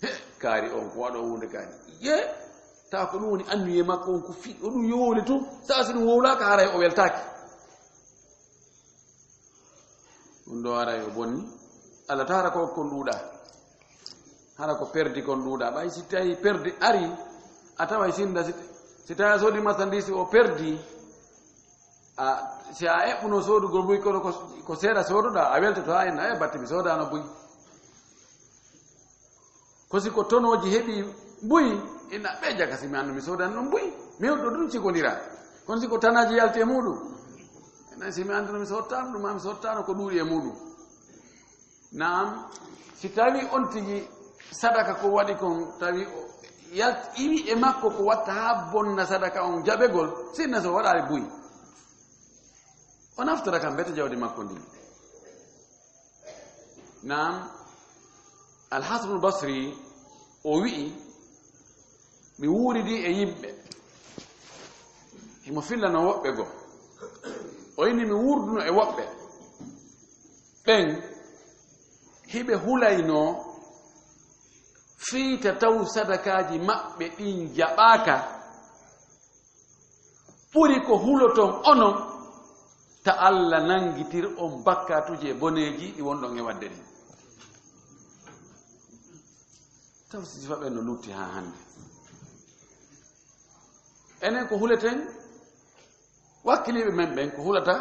He, kaari on ko waɗo huunde kaari. Ye, tawa ko ɗum woni anniye makko on ko fii, o ɗum yo wowle tun. Sa si ɗum wowlaaka haray o weltaaki. Ɗum ɗo haray o bonni. Alla ta hara ko kon ɗuuɗa. Hara ko perdi kon ɗuuɗa. Ɓay si tawi perdi ari, a taway sinda si, si tawi a soodi marchandise o perdi, a, si a eɓɓuno soodugol buy kono ko, ko seeɗa sooduɗa, a weltoto haa inna, "E, batte mi soodano buy." Ko si ko tonooji heɓi buy, inna, "Ɓe jaka si mi anndu mi soodan ɗum buy." Mi on ɗo ɗum cikondira. Kono si ko tanaaji yalti e muɗum, inna, "Si mi anndu mi sottano ɗum, ma mi sottano ko ɗuuɗi e muɗum." Naam, si tawi on tigi sadaka ko waɗi kon, tawi o yalt-, iwi e makko ko watta haa bonna sadaka on jaɓegol, sinna so waɗaali buy. O naftata kam bete jawdi makko ndin. Naam, Al-Hasanul Basri, o wi'i, mi wuuridi e yimɓe. Himo fillano woɓɓe goo. O inni mi wuurduno e woɓɓe. Ɓen, hiɓe hulaynoo fii ta taw sadakaaji maɓɓe ɗin jaɓaaka. Ɓuri ko huloton onon, ta Alla nanngitir on bakkaatuuji e boneeji ɗi wonɗon e waɗde ɗin. Taw si sifa ɓen no lutti haa hannde. Enen ko huleten, wakkiliiɓe men ɓen ko hulata,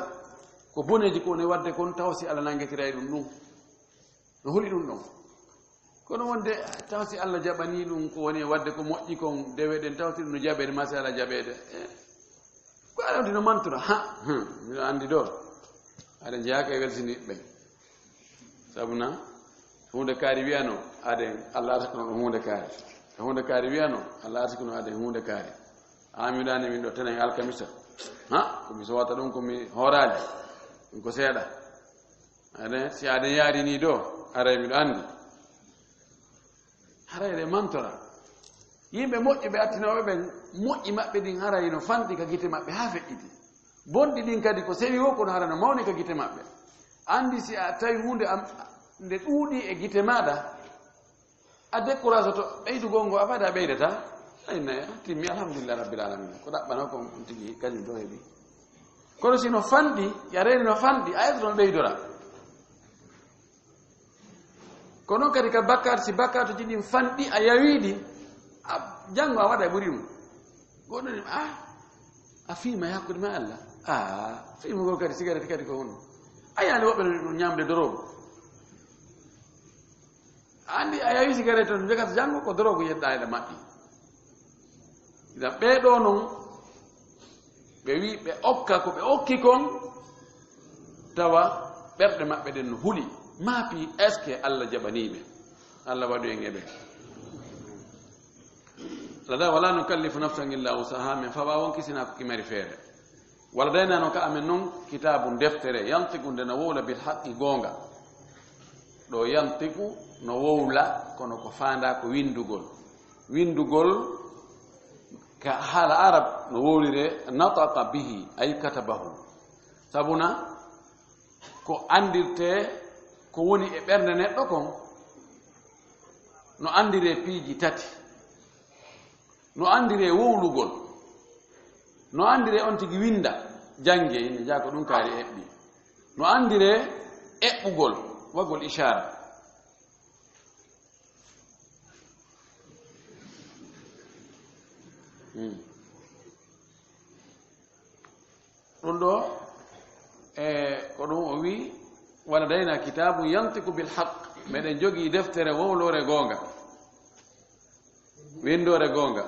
ko boneeji ko woni waɗde kon, taw si Alla nanngitiray ɗum ɗum. No huli ɗum ɗon. Kono wonde, taw si Alla jaɓanii ɗum ko woni e waɗde ko moƴƴi kon, dewe ɗen, taw si ɗum no jaɓeede, maa si Alla jaɓeede. Eh, ko Alla wonti no mantora. Ha, hmm, miɗo anndi ɗo. Aɗa jeyaa ka e welsinii ɓen. Sabu na, huunde kaari wiyano, aɗen, Alla arsikuno ɗum huunde kaari. Huunde kaari wiyano, Alla arsikuno aɗen huunde kaari. Haa mi wiɗaani min ɗo tenen alkamisa. Ha, ko mi sowata ɗum ko mi hooraali. Ɗum ko seeɗa. Aɗa, si aɗa yaari nii ɗo, aray miɗo anndi. Haray eɗe mantora. Yimɓe moƴƴuɓe attinooɓe ɓen, moƴƴi maɓɓe ɗin haray no fanɗi ka gite maɓɓe haa feƴƴiti. Bonɗi ɗin kadi ko sewi woo, kono hara no mawni ka gite maɓɓe. Anndi si a tawi huunde am, nde ɗuuɗi e gite maaɗa, a décourageoto ɓeydugol ngo, abada a ɓeydataa. Inna, timmi, alhamdulillah rabbil alamin. Ko ɗaɓɓanoo kon on tigi, kañum to heɓi. Kono si no fanɗi, ya reeni no fanɗi, a yaltu no ɓeydora. Ko non kadi ka bakkaatu, si bakkaatuuji ɗin fanɗi, a yawii ɗi, a, janngo a waɗa e ɓuri ɗum. Goɗɗo ni, ah, a fiima e hakkunde ma e Allah. Ah, fiimugol kadi sigaret kadi ko honɗum? A yi'aali woɓɓe no ɗum ñaamde doroogu. A anndi a yawii sigaret on, jogata janngo ko doroogu yeddaa e ɗa maɓɓi. Idan ɓee ɗoo non, ɓe wi'i ɓe okka ko ɓe okki kon, tawa ɓerɗe maɓɓe ɗen no huli. Maa fii, est-ce que Allah jaɓanii ɓe? Allah waɗu en e ɓen. Lada wala nukallifu nafsan illa wusaha, men fawa won kisinaa ko ki mari feere. Wala dayna no ka amen non kitaabun deftere, yantiqu nde no wowla bil haqqi goonga. Ɗo yantiqu no wowla, kono ko faandaa ko winndugol. Winndugol ka haala arab no wowlire nataqa bihi, ay katabahu. Sabuna ko anndirtee ko woni e ɓernde neɗɗo kon, no anndiree piiji tati. No anndiree wowlugol. No anndiree on tigi winnda, janngee, ina jaa ko ɗum kaari eɓɓi. No anndiree eɓɓugol, waɗgol ishaara. Hmm. Ɗum ɗo, e, ko ɗum o wi'i, "Wala dayna kitaabun yantiqu bil haqq." Meɗen jogii deftere wowloore goonga, winndoore goonga.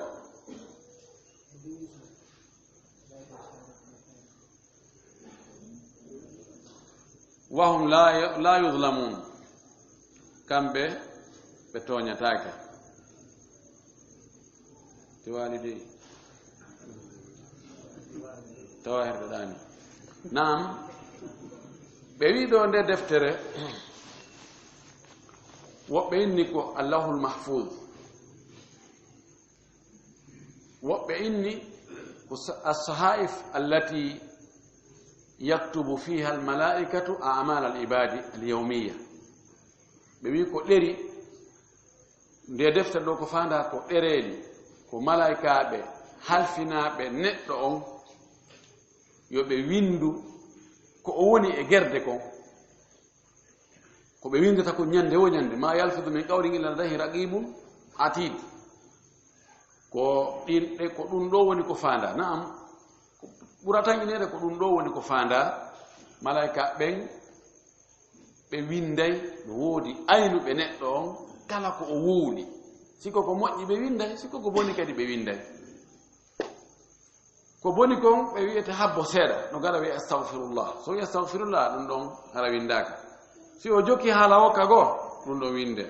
"Wa hum la, la yuzlamun." Kamɓe ɓe tooñataake. Tiwaali dey. Tawa herɗo ɗaani. Naam. Ɓe wi'i ɗo nde deftere, woɓɓe inni ko Allahul Mahfuz. Woɓɓe inni ko sa-, as-sahaif allati yaktubu fiha al-malaikatu a'mal al-ibadi al-yawmiyya. Ɓe wi'i ko ɗeri, nde deftere ɗo ko faandaa ko ɗereeli, ko malaykaaɓe halfinaaɓe neɗɗo on, yo ɓe winndu ko o woni e gerde kon. Ko ɓe winndata ko ñannde wo ñannde, "Ma yalfidu min qawlin illa ladayhi raqibun atid." Ko ɗin, ɗe, ko ɗum ɗo woni ko faandaa. Naam, ko ɓurata ñineede ko ɗum ɗo woni ko faandaa. Malaykaaɓe ɓen, ɓe winnday, no woodi aynuɓe neɗɗo on, kala ko o wowli. Si ko ko moƴƴi ɓe winnday, si ko ko boni kadi ɓe winnday. Ko boni kon, ɓe wi'ete habbo seeɗa, no gara wi'a, "Astagfirullah." So wi'i, "Astagfirullah," ɗum ɗon hara winndaaka. Si o jokki haala o ka goo, ɗum ɗon winnde.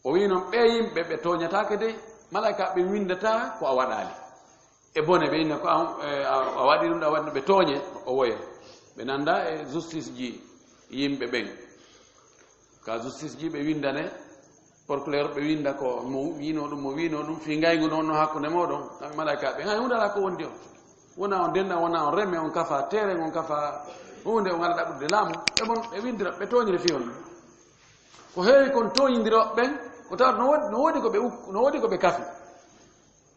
O wi'i non, ɓee yimɓe ɓe tooñataake dey, malaa'ika ɓe winndataa ko a waɗaali. E bone, ɓe inna ko a, e, a, a waɗi ɗum ɗo, a waɗi ɗum, ɓe tooñe, o woye. Ɓe nannda e justice ji yimɓe ɓen. Ka justice ji ɓe winndane, procureur ɓe winnda ko mo wi'unoo ɗum, mo wi'unoo ɗum, fii ngayngu no wonnoo hakkunde mooɗon, kamɓe malaa'ika ɓen. Hay huunde alaa ko wondi on. Wona on denna, wona on reme, on kafa teeren, on kafa huunde, on alaa ɗaɓɓude laamu. Ɓe bon, ɓe winndira, ɓe tooñira fii on. Ko heewi kon tooñindirooɓe ɓen, ko tawata no woodi, no woodi ko ɓe uk-, no woodi ko ɓe kafi.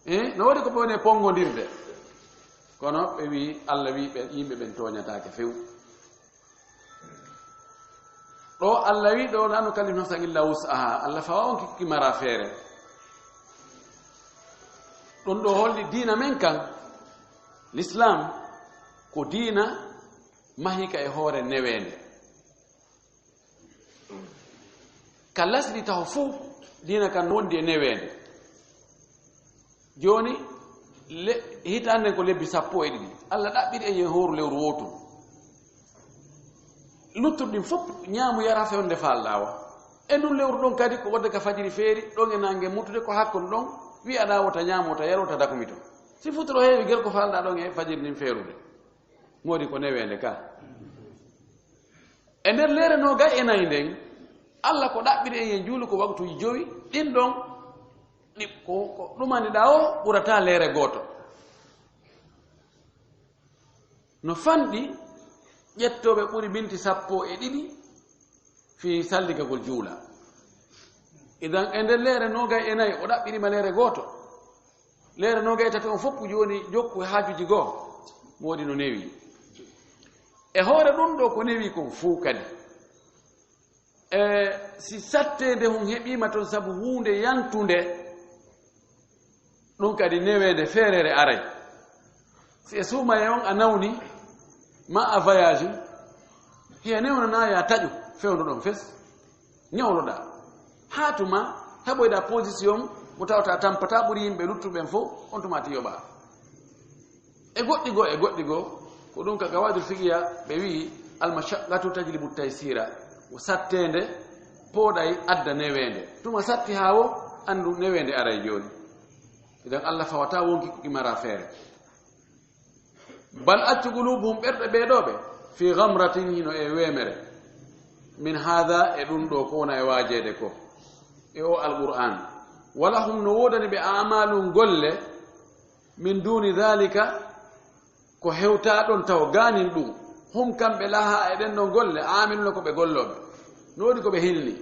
Eh, no woodi ko ɓe woni e ponngondirde. Kono ɓe wi'i, Alla wi'i ɓe, yimɓe ɓen tooñataake few. Ɗo Alla wi'i ɗo, "La nukallifu nafsan illa wus'aha." Alla fawa on ki, ki mara feere. Ɗum ɗo holli diina men kan, l'islam, ko diina mahika e hoore neweende. Ka lasli taho fuu, diina kan wondi e neweende. Jooni, le-, hitaande ko lebbi sappo e ɗiɗi. Alla ɗaɓɓiri en yen hooru lewru wootu. Luttuɗi ɗin fof, ñaamu yara fewndo faalɗaa wa. E ndun lewru ɗon kadi, ko wonde ka fajiri feeri, ɗon e naange mutude, ko hakkunde ɗon, wi'aɗaa wota ñaamu, wota yaru, wota dakumito. Si futuro heewi, gel ko faalɗaa ɗon e fajiri ndin feerude. Moodi ko neweende ka. E nder leere noogay e nayi nden, Alla ko ɗaɓɓiri en yen juulu ko waktuuji jowi, ɗin ɗon, ɗi, ko, ko ɗumaniɗaa o ɓurataa leere gooto. No fanɗi ƴettooɓe ɓuri minti sappo e ɗiɗi fii salligagol juula. Idan e nder leere noogay e nayi, o ɗaɓɓiri ma leere gooto. Leere noogay e tati on fof jooni jokku haajuuji goo. Moodi no newi. E hoore ɗun ɗoo ko newi kon fow kadi. E si satteende hun heɓiima ton sabu huunde yantunde, ɗun kadi neweende feereere aray. Si e suumaye on a nawni, ma a voyage, hiya newnanaa ya taƴu, fewndo ɗon fes, ñawloɗaa. Haa tuma heɓoyɗaa position mo tawata tampataa ɓuri yimɓe luttuɓen fow, on tuma ti yoɓaa. E goɗɗi goo, e goɗɗi goo, ko ɗun ka Qawaidul Fiqhiya ɓe wi'i, "Al mashaqqatu tajlibu taysira." Ko satteende pooɗay adda neweende. Tuma satti haa wo, anndu neweende aray jooni. Idan Allah fawata wonki ko imara feere. Bal accu qulubuhum ɓerɗe ɓee ɗoo ɓe, fi ghamratin hino e weemere. Min haada e ɗun ɗoo ko wona e waajeede ko. E o Alqur'aan. Walahum no woodani ɓe a'maalun golle, min duuni daalika, ko hewtaa ɗon taw gaanin ɗun. Hum kamɓe laha e ɗen ɗon golle, aamiluuna ko ɓe gollooɓe. No woodi ko ɓe hilni.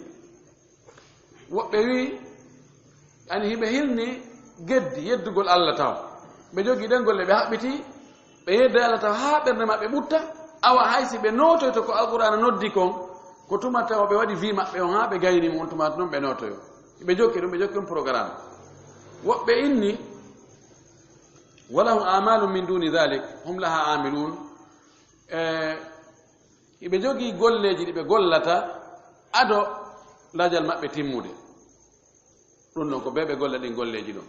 Woɓɓe wi'i, ani hiɓe hilni geddi, yeddugol Allah taw. Ɓe jogii ɗen golle, ɓe haɓɓiti, ɓe yedda Allah taw haa ɓernde maɓɓe ɓutta. Awa hay si ɓe nootoyto ko Alqur'aana noddi kon, ko tuma taw ɓe waɗi vie maɓɓe on haa ɓe gayni mo on tuma non ɓe nootoyo. Ɓe jokki ɗum, ɓe jokki on programme. Woɓɓe inni, "Walahum a'maalun min duuni daalik, hum lahaa aamiluun." E, hiɓe jogii golleeji ɗi ɓe gollata ado lajal maɓɓe timmude. Ɗum ɗon ko ɓe ɓe golla ɗin golleeji ɗon.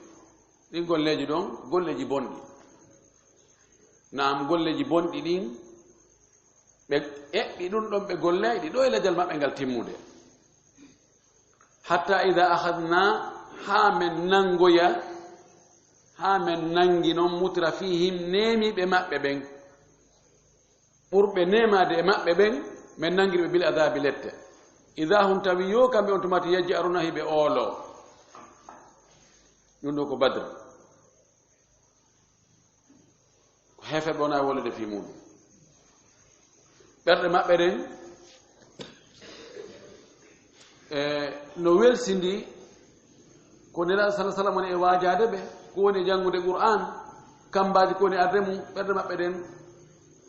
Ɗin golleeji ɗon, golleeji bonɗi. Naam, golleeji bonɗi ɗin, ɓe eɓɓi ɗum ɗon, ɓe gollay ɗi ɗo e lajal maɓɓe ngal timmude. Hatta ida akhadna, haa men nangoya, haa men nangi non mutrafihim, neemiiɓe maɓɓe ɓen. Ɓurɓe neemaade e maɓɓe ɓen, men nangiri ɓe bil adaabi lette. Ida hum tawi yo kamɓe on tumati yaj'aruna hiɓe oolo. Ɗum ɗo ko Badr. Ko heeferɓe wona wolude fii muɗum. Ɓerɗe maɓɓe ɗen, e, no welsindi ko Nelaaɗo sallallaahu alayhi wa sallam woni e waajaade ɓe, ko woni e janngude Qur'aan, kambaaji ko woni arde mum, ɓerɗe maɓɓe ɗen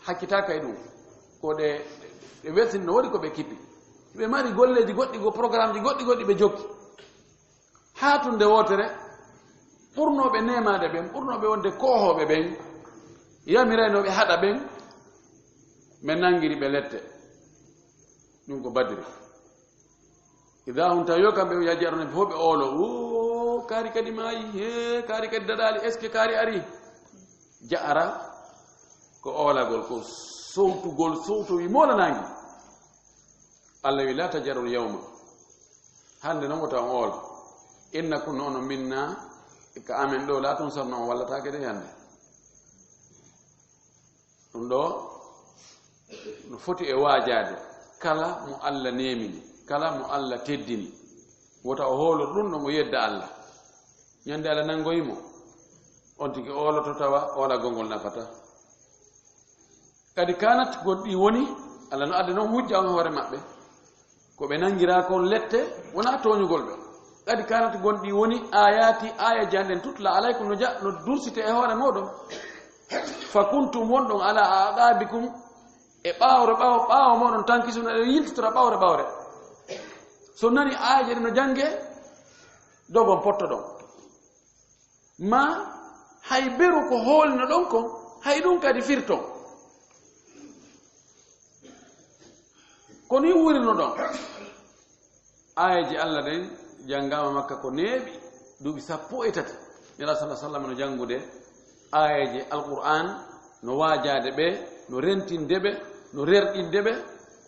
hakkitaaka e ɗum. Ko ɗe, ɗe welsindi no woodi ko ɓe kippi. Ɓe mari golleeji goɗɗi goo, programmeji goɗɗi goɗɗi ɓe jokki. Haa tun nde wootere, ɓurnooɓe neemaade ɓen, ɓurnooɓe wonde koohooɓe ɓen, yamiraynooɓe haɗa ɓen, ɓe nanngiri ɓe lette. Ɗum ko Badri. Idaa hum tawi yo kamɓe yaj'aruna ɓe fof ɓe oolo, "Oo, kaari kadi maayi, hee, kaari kadi daɗaali, est-ce que kaari arii?" Ja'ara ko oolagol, ko sowtugol, sowtowi moolanaangi. Allah wi, "Laa taj'arul yawma." Hannde non wota on oolo. "Innakum, onon minna, ka amen ɗo, laa tunsaruna, on wallataake de hannde." Ɗum ɗo no foti e waajaade kala mo Allah neemini, kala mo Allah teddini. Wota o hoolo ɗum ɗon, o yedda Allah. Ñande Allah nanngoyi mo, on tigi ooloto tawa oolagol ngol nafataa. Kadi kanat gonɗi woni, Allah no adda non hujja on hoore maɓɓe. Ko ɓe nanngiraa kon lette, wonaa tooñugol ɓe. Kadi kanat gonɗi woni, aayaati, aayeeje an ɗen, tutla alaykum, no ja-, no dursite e hoore mooɗon. Fa kuntum, wonɗon ala aqabikum, e ɓaawre ɓaawo, ɓaawo mooɗon, tankisuna, e yiltitora ɓawre ɓawre. So nani aayeeje ɗen no jannge, dogon pottoɗon. Ma hay beru ko hoolino ɗon kon, hay ɗum kadi firton. Ko ni wuurino ɗon. Aayeeje Allah ɗen janngaama Makka ko neeɓi duuɓi sappo e tati. Nelaaɗo sallallaahu alayhi wa sallam no janngude aayeeje Alqur'aan, no waajaade ɓe, no rentinde ɓe, no rerɗinde ɓe,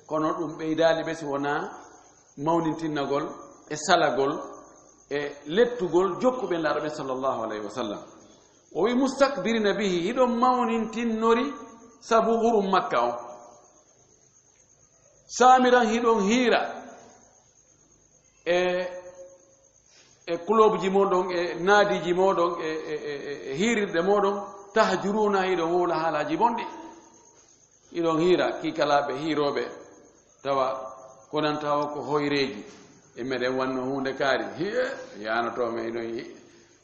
kono ɗum ɓeydaali ɓe si wonaa mawnintinnagol e salagol e lettugol jokkuɓe Laaɗo ɓe sallallaahu alayhi wa sallam. O wi, "Mustakbirina bihi, hiɗon mawnintinnori sabu hurum Makka on. Saamiran hiɗon hiira e, e kulobji mooɗon, e naadiiji mooɗon, e, e, e, e hiirirɗe mooɗon, tahjuruuna hiɗon wowla haalaaji bonɗi." Hiɗon hiira, kiikalaaɓe hiirooɓe, tawa ko nan tawa ko hoyreeji. E meɗen wanno huunde kaari, hiye, yaanoto men ɗon, hi-,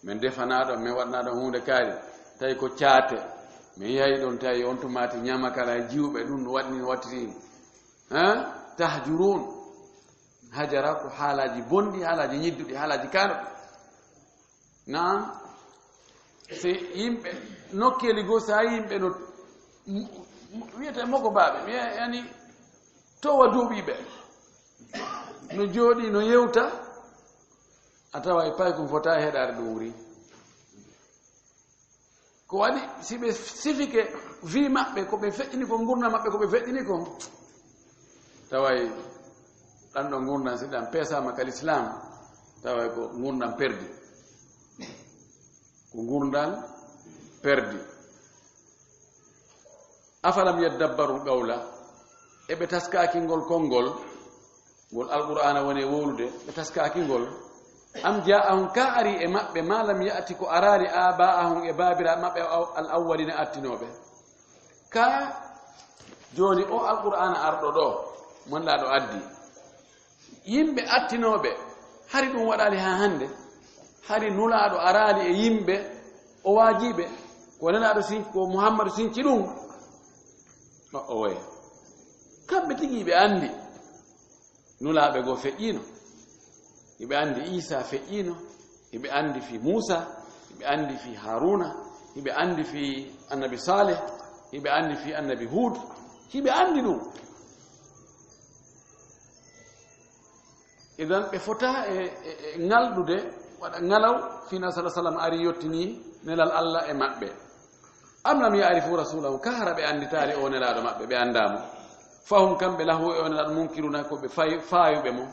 men defanaa ɗon, men waɗanaa ɗon huunde kaari, tawi ko caate. Men yahi ɗon, tawi on tumaati ɲamakala e jiwɓe, ɗum no waɗi ni, wattiti ni. Ha? Tahjurun. Hajara ko haalaaji bonɗi, haalaaji ɲidduɗi, haalaaji kaaɗuɗi. Naam, si yimɓe nokkeeli goo, si a yimɓe no m-, m-, wiyete moko baaɓe, mi yani towa duuɓiiɓe, no jooɗii, no yewta, a tawa e paykun fota e heɗaare ɗum wuri. Ko waɗi, si ɓe sifike fii maɓɓe, ko ɓe feƴƴini ko, ngurndan maɓɓe ko ɓe feƴƴini ko, taway ɗan ɗon ngurndan, si ɗan peesaama ka lislaam, taway ko ngurndan perdi. Ko ngurndan perdi. Afalam yaddabbarul qawla, e ɓe taskaaki ngol konngol, ngol Alqur'aana woni e wowlude, ɓe taskaaki ngol. Am jaa'ahum, ka ari e maɓɓe, ma lam ya'ti, ko araali, aabaa'ahum, e baabiraaɓe maɓɓe, aw-, al awwaliina, attinooɓe. Ka jooni o Alqur'aana arɗo ɗoo, mon laaɗo addi. Yimɓe attinooɓe, hari ɗum waɗaali haa hannde, hari Nulaaɗo araali e yimɓe o waajiiɓe, ko Nelaaɗo sin-, ko Muhammadu sinci ɗum. O, o woye. Kamɓe tigi ɓe anndi. Nulaaɓe goo feƴƴiino. Hiɓe anndi Iisaa feƴƴiino. Hiɓe anndi fii Muusaa. Hiɓe anndi fii Haaruuna. Hiɓe anndi fii Annabi Saalih. Hiɓe anndi fii Annabi Huud. Hiɓe anndi ɗum. Idan ɓe fota e, e, e ŋalɗude, waɗa ŋalaw, fii no sala sallam ari yottinii nelal Alla e maɓɓe. Am lam ya'rifu rasulahu, ka hara ɓe annditaali o nelaaɗo maɓɓe, ɓe anndaa mo. Fahum, kamɓe, lahu, e o nelaaɗo, munkiruna, ko ɓe fay-, faayuɓe mo.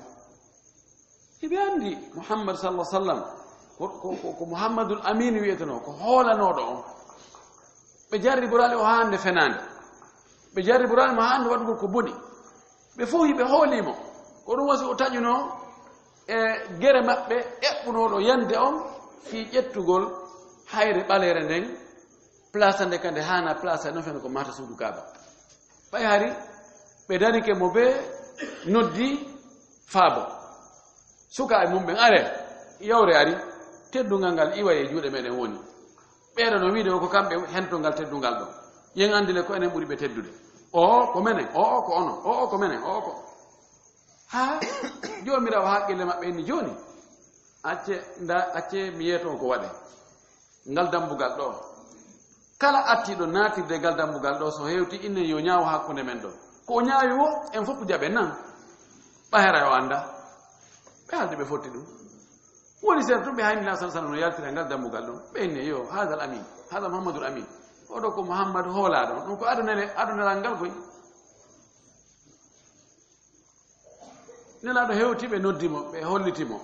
Hiɓe anndi Muhammad sallallahu alaihi wasallam ko, ko, ko, ko Muhammadul Amin wi'etenoo, ko hoolanooɗo on. Ɓe jarriboraali o haa hannde fenaande. Ɓe jarriboraali mo haa hannde waɗugol ko boni. Ɓe fow hiɓe hoolii mo. Ko ɗum wasi o taƴunoo e gere maɓɓe eɓɓunooɗo yande on fii ƴettugol hayre ɓaleere nden, plasa nde ka nde haana plasa non fene ko mahata suudu Kaaba. Ɓay hari ɓe darike mo bee noddi faabo. Suka e mum ɓen, are, yawre ari, teddungal ngal iwa e juuɗe meɗen woni. Ɓeeɗo no wiide o ko kamɓe hentongal teddungal ɗon. Yen anndile ko enen ɓuri ɓe teddude. O, ko menen, o, ko onon, o, ko menen, o, ko. Haa Joomiraawo haqqille maɓɓe inni jooni. Acce, nda, acce mi yeeto on ko waɗe. Ngal dambugal ɗoo. Kala attiiɗo naatirde ngal dambugal ɗoo, so hewti, innen yo ñaawu hakkunde men ɗoo. Ko o ñaawi woo, en fof jaɓen nan. Ɓay hara o annda. Ɓe haalde ɓe fotti ɗum. Woni seeɗa tun ɓe hayni Nelaaɗo sallallahu alaihi wasallam no yaltira ngal dambugal ɗon. Ɓe inni, yo, haadal amin, haadal Muhammadul Amin. Oɗo ko Muhammadu hoolaaɗo. Ɗum ko adunere, adunere ngal koy. Nelaaɗo hewti, ɓe noddi mo, ɓe holliti mo.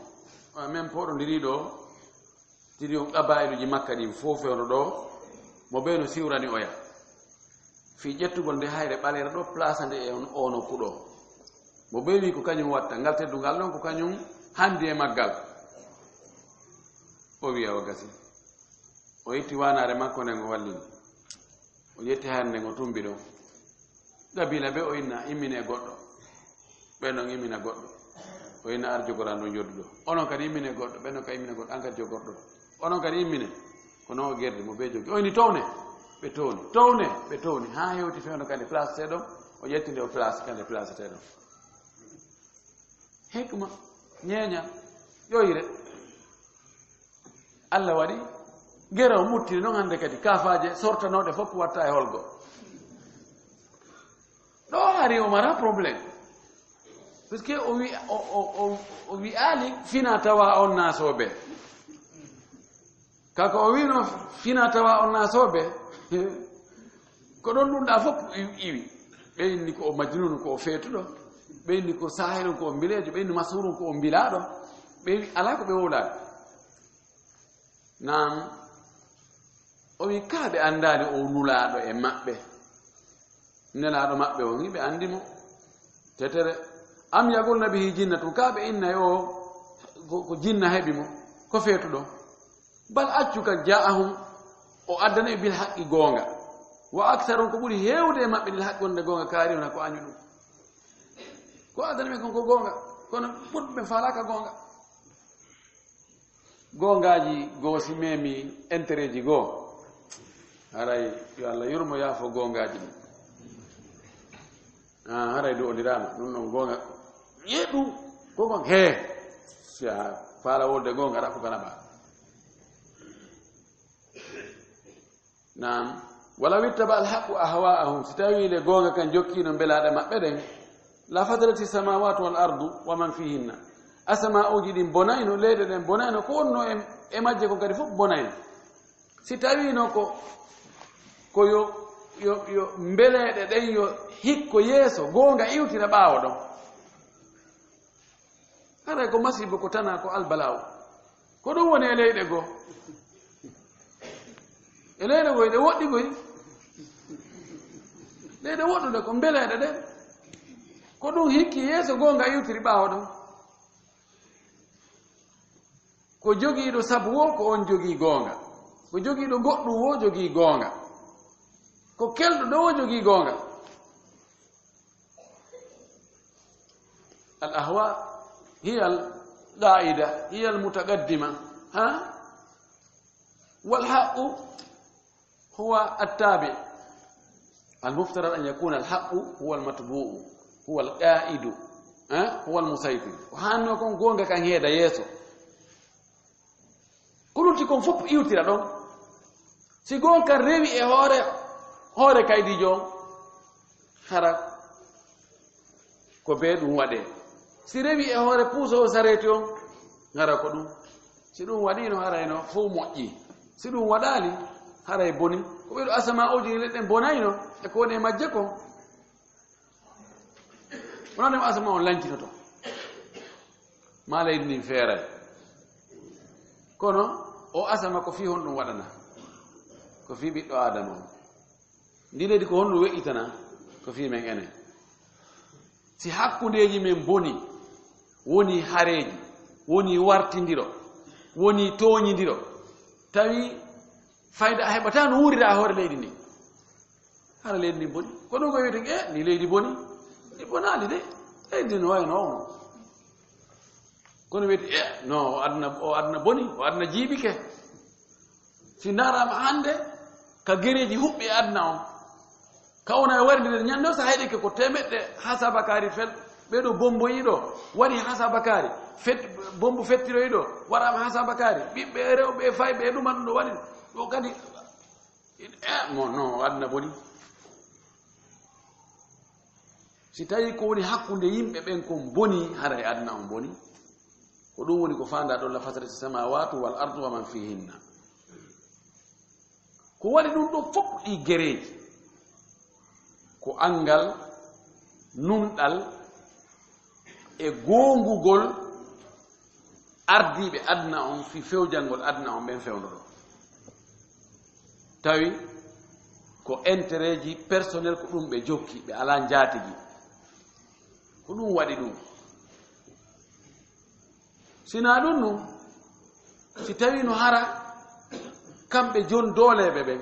Wa men poɗondiri ɗo, tiri on qabaa'iluuji Makka ɗin fof fewndo ɗo, mo bee no siwrani oya. Fii ƴettugol nde hayre ɓaleere ɗo, plaasa nde e on, oo nokku ɗo. Mo bee wi ko kañum watta, ngal teddungal ɗon ko kañum handi e maggal. O wi'a o gasi. O itti waanaare makko nden o wallini. O ƴetti hayre nden o tumbi ɗon. Qabiila ɓe o inna, immine goɗɗo. Ɓen non immina goɗɗo. O inna ar jogoran ɗon jodduɗo. Onon kadi immine goɗɗo. Ɓen non kadi immina goɗɗo. An kadi jogorɗo. Onon kadi immine. Ko non o gerdi mo bee jogi. O inni towne. Ɓe towni. Towne. Ɓe towni. Haa hewti fewndo kadi place seeɗon. O ƴetti nde o place kadi place teɗon. Hikma, ñeeñal, ƴoyre. Alla waɗi, gere o muttini non hannde kadi, kaafaaje sortanooɗe fof watta e holgo. Ɗo hari o mara problème. Parce que o wi-, o, o, o, o wi'aali fina tawa on naasooɓe. Ka ko o wi'no fina tawa on naasooɓe, ko ɗon ɗum ɗaa fof iwi. Ɓe inni ko o majnun, ko o feetuɗo. Ɓe inni ko saahirun, ko o mbileejo. Ɓe inni mashuurun, ko o mbilaaɗo. Ɓe wi alaa ko ɓe wowlaani. Naam, o wi kaa ɓe anndaani o nulaaɗo e maɓɓe. Nelaaɗo maɓɓe on, hiɓe anndi mo. Tetere. Am yaqulna bihi jinnatun, kaa ɓe inna yo ko, ko jinna heɓi mo, ko feetuɗo. Bal accu kan jaa'ahum, o addani ɓe bil haqqi goonga. Wa aktharuhum, ko ɓuri heewde e maɓɓe lil haqqi wonde goonga, kaarihuna ko añu ɗum. Ko addani ɓe kon ko goonga. Kono ɓurɓe ɓe faalaaka goonga. Goongaaji goo si memi entereeji goo, haray yo Allah yurmo yaafo goongaaji ɗin. Ah, haray du o ndiraama, ɗum ɗon goonga. Ƴee ɗum, ko kon, hee, si a faala wolde goonga, aɗa ko kana ɓaa. Naam. Walaw ittaba alhaqqu ahwaa'ahum, si tawii le goonga kan jokkiino mbelaaɗe maɓɓe ɗen, la fasadati samawatu wal ardu wa man fihinna. Asama'uuji ɗin bonayno, leyɗe ɗen bonayno, ko wonnoo e, e majje kon kadi fof bonayno. Si tawiino ko, ko yo, yo, yo mbeleeɗe ɗen yo hikko yeeso, goonga iwtira ɓaawo ɗon. Haray ko masiibo, ko tanaa, ko albalaawo. Ko ɗum woni e leyɗe goo. E leyɗe goo, ɗe woɗɗi koy. Leyɗe woɗɗuɗe ko mbeleeɗe ɗen. Ko ɗum hikki yeeso goonga iwtiri ɓaawo ɗon. Ko jogiiɗo sabu woo, ko on jogii goonga. Ko jogiiɗo goɗɗum woo, jogii goonga. Ko kelɗo ɗo woo, jogii goonga. الأهواء هي القائدة، هي المتقدمة، ها؟ والحق هو التابع. المفترض أن يكون الحق هو المتبوع، هو القائد، ها؟ هو المسيطر. Ko haanno kon, goonga kan heeda yeeso. Ko ɗum ti kon fof iwtira ɗon. Si goonga kan rewi e hoore, hoore kaydiijo on, hara ko bee ɗum waɗee. Si rewi e hoore puusoowo sareeti on, hara ko ɗum. Si ɗum waɗiino, haray no fow moƴƴi. Si ɗum waɗaali, haray boni. Ko ɓe ɗo asama'uuji ɗin ɗen bonayno, e ko woni e majje kon. Wonande mo asama on lancitoto, maa leydi ndin feeray. Kono o asama ko fii honɗum waɗana? Ko fii ɓiɗɗo Aadama on. Ndi leydi ko honɗum we'itana? Ko fii men enen. Si hakkundeeji men boni, woni hareeji, woni wartindiro, woni tooñindiro, tawi fayda a heɓataa no wuurira e hoore leydi ndin. Hara leydi ndi boni. Ko ɗum ko wiyetee, e, ni leydi boni. Ndi bonaali de. Leydi ndi no wayno on. Kono wiyetee, e, no, o aduna, o aduna boni, o aduna jiiɓike. Si ndaaraama hannde, ka gereeji huɓɓi e aduna on. Ka wona e warindire ñande o, so a heɗike ko teemeɗɗe hasabakaari fel, ɓee ɗo bomboyi ɗo, wari hasabakaari, fet-, bombo fettiroyi ɗo, waɗaama hasabakaari, ɓiɓɓe e rewɓe e fayɓe e ɗuman ɗo waɗi, ɗo kadi Eh, mo, no, aduna boni. Si tawii ko woni hakkunde yimɓe ɓen kon boni, haray aduna on boni. Ko ɗum woni ko faandaa ɗon, la fasadati samawatu wal ardu wa man fihinna. Ko waɗi ɗum ɗo fof ɗi gereeji, ko anngal, nunɗal, e goongugol ardiiɓe aduna on fii fewjangol aduna on ɓen fewndo ɗon. Tawi ko intérêt ji personnel ko ɗum ɓe jokki, ɓe alaa njaatigi. Ko ɗum waɗi ɗum. Si naa ɗum ɗum, si tawii no hara kamɓe jon dooleeɓe ɓen,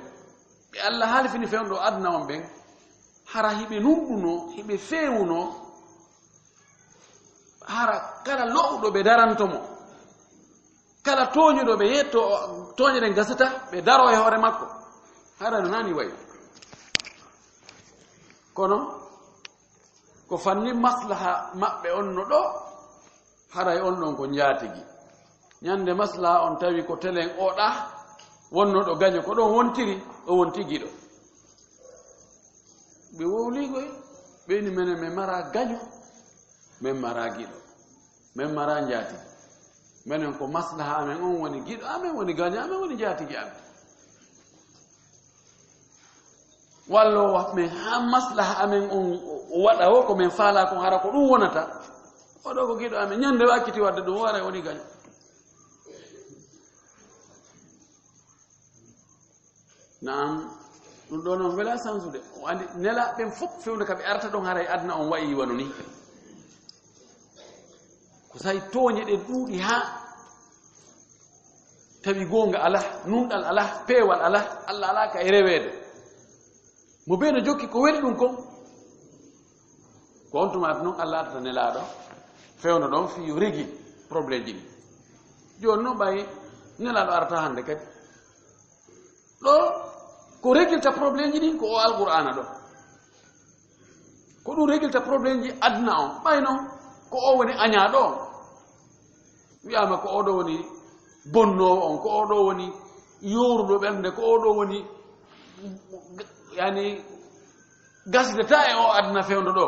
ɓe Alla halfini fewndo aduna on ɓen, hara hiɓe nunɗunoo, hiɓe feewunoo, hara kala lo'uɗo ɓe daranto mo, kala tooñuɗo ɓe yetto tooñe ɗen gasata, ɓe daroo e hoore makko. Hara no nani wayi. Kono ko fanni maslaha maɓɓe on no ɗo, haray on ɗon ko njaatigi. Ñande maslaha on tawi ko telen o ɗa wonnoo ɗo gaño, ko ɗon wontiri, o wonti giɗo. Ɓe wowlii koy, ɓe ni menen men mara gaño, men mara giɗo, men mara njaatigi. Menen ko maslaha amen on woni giɗo amen, woni gaño amen, woni njaatigi amen. Wallo wa-, men haa maslaha amen on o waɗa o ko men faalaa kon, hara ko ɗum wonata. Oɗo ko giɗo amen, ñande wakkiti wadde ɗum, o waray woni gaño. Naam, ɗum ɗo non wela sansude. O andi nelaaɓe ɓen fof fewndo ka ɓe arata ɗon, haray aduna on wayi wano ni. Ko sa'i tooñe ɗen ɗuuɗi haa tawi goonga alaa, nunɗal alaa, peewal alaa, Alla alaa ka e reweede. Mo bee no jokki ko weli ɗum kon. Ko on tuma non Alla adata nelaaɗo. Fewndo ɗon fii yo régler problème ji ɗin. Jooni non ɓay Nelaaɗo arata hannde kadi. Ɗo ko réglirta problème ji ɗin ko o Alqur'aana ɗo. Ko ɗum réglirta problème ji aduna on. Ɓay non ko o woni añaaɗo on. Wi'aama ko o ɗo woni bonnoowo on, ko o ɗo woni yooruɗo ɓernde, ko o ɗo woni, yani, gasidata e o aduna fewndo ɗo.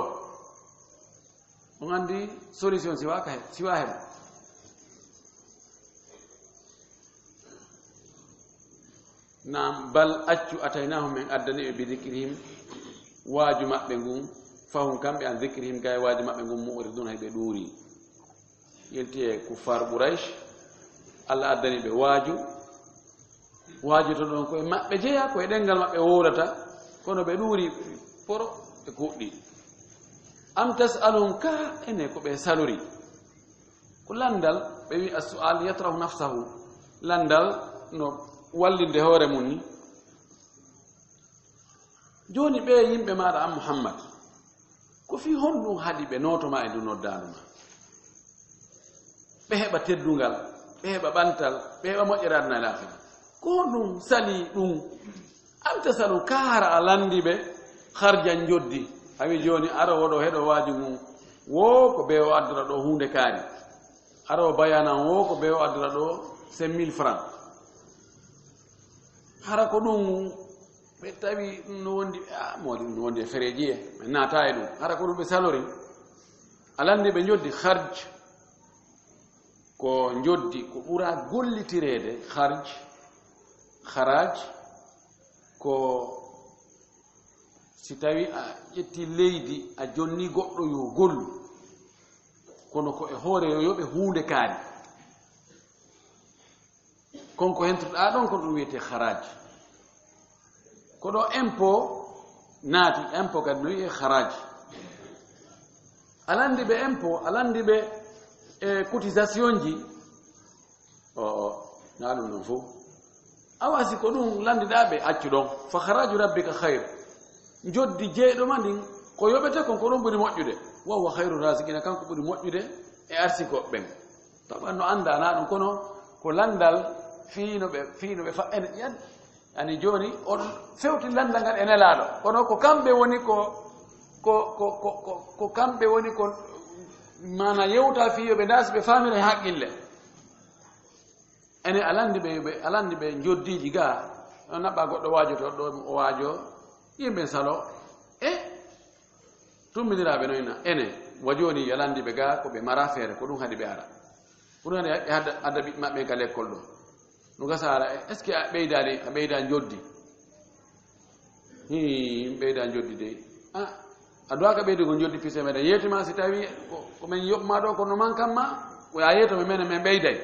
On anndi solution siwaa ka he-, siwaa heɓa. Naam, bal accu, ataynahum, men addani ɓe, bi dhikrihim, waaju maɓɓe ngun, fahum, kamɓe, an dhikrihim, gay waaju maɓɓe ngun, mu'ridun, hay ɓe ɗuuri. Yelti e kuffar Quraysh, Allah addani ɓe waaju, waajoto ɗon ko e maɓɓe jeyaa, ko e ɗenngal maɓɓe wowlata, kono ɓe ɗuuri poro e kuuɗɗi. Am tas'aluhum, ka ene ko ɓe salori? Ko lanndal, ɓe wi'i, as-su'al yatrahu nafsahu, lanndal no wallinde hoore mun ni. Jooni ɓee yimɓe maaɗa an Muhammad, ko fii honɗun haɗi ɓe nooto ma e ndu noddaandu ma? Ɓe heɓa teddungal, ɓe heɓa ɓantal, ɓe heɓa moƴƴere aduna e laakhira. Ko honɗun salii ɗun? Am tasalu, ka hara a lanndi ɓe, kharjan, njoddi. A wi'i jooni, aroowo ɗo heɗo waaju ngun, wo ko bee o addora ɗo huunde kaari. Aroowo bayanan wo ko bee o addora ɗo cinq mille francs. Hara ko ɗun ɓe tawi ɗun no wondi, ah, mo ɗun no wondi e fereeji e, ɓe naata e ɗun. Hara ko ɗun ɓe salori. A lanndi ɓe njoddi kharj, ko njoddi, ko ɓura gollitireede, kharj, kharaj, ko si tawi a ƴetti leydi, a jonni goɗɗo yo gollu, kono ko e hoore yo yoɓe huunde kaari. Kon ko hentuɗaa ɗon, kon ɗum wiyetee kharaj. Ko ɗo impôt naati, impôt kadi no wiyee kharaj. A lanndi ɓe impôt, a lanndi ɓe e cotisation ji. O, o, na ɗum ɗon fof. Awa si ko ɗum lanndiɗaa ɓe, accu ɗon. Fa kharaju rabbika khayr. Njoddi jeyɗo ma ndin, ko yoɓete kon, ko ɗum ɓuri moƴƴude. Wa huwa khayru raziqina, kanko ɓuri moƴƴude e arsikooɓe ɓen. Tawa no anndaa na ɗum, kono ko lanndal fii no ɓe, fii no ɓe fa-, en, yan-, yani jooni, on fewti lanndal ngal e Nelaaɗo. Kono ko kamɓe woni ko, ko, ko kamɓe woni ko, maana yewta fii yo ɓe ndaa si ɓe faamira e haqqille. Ene a lanndi ɓe, ɓe, a lanndi ɓe njoddiiji gaa, no naɓa goɗɗo waajoto ɗo, o waajo, yimɓe salo, e tummbindiraaɓe noyna, ene, wa jooni a lanndi ɓe gaa ko ɓe mara feere, ko ɗum haɗi ɓe ara. Ko ɗum haɗi ɓe adda, adda ɓiɓɓe maɓɓe ka lekkol ɗo. No gasa ara, est-ce que a ɓeydaali, a ɓeydaa njoddi? Hii, ɓeydaa njoddi dey. Ah, a duwaaka ɓeydugol njoddi fii meɗen. Yeeti ma si tawi ko, ko men yoɓ ma ɗo, kono man kam ma, ko a yeeto men, men ɓeyday.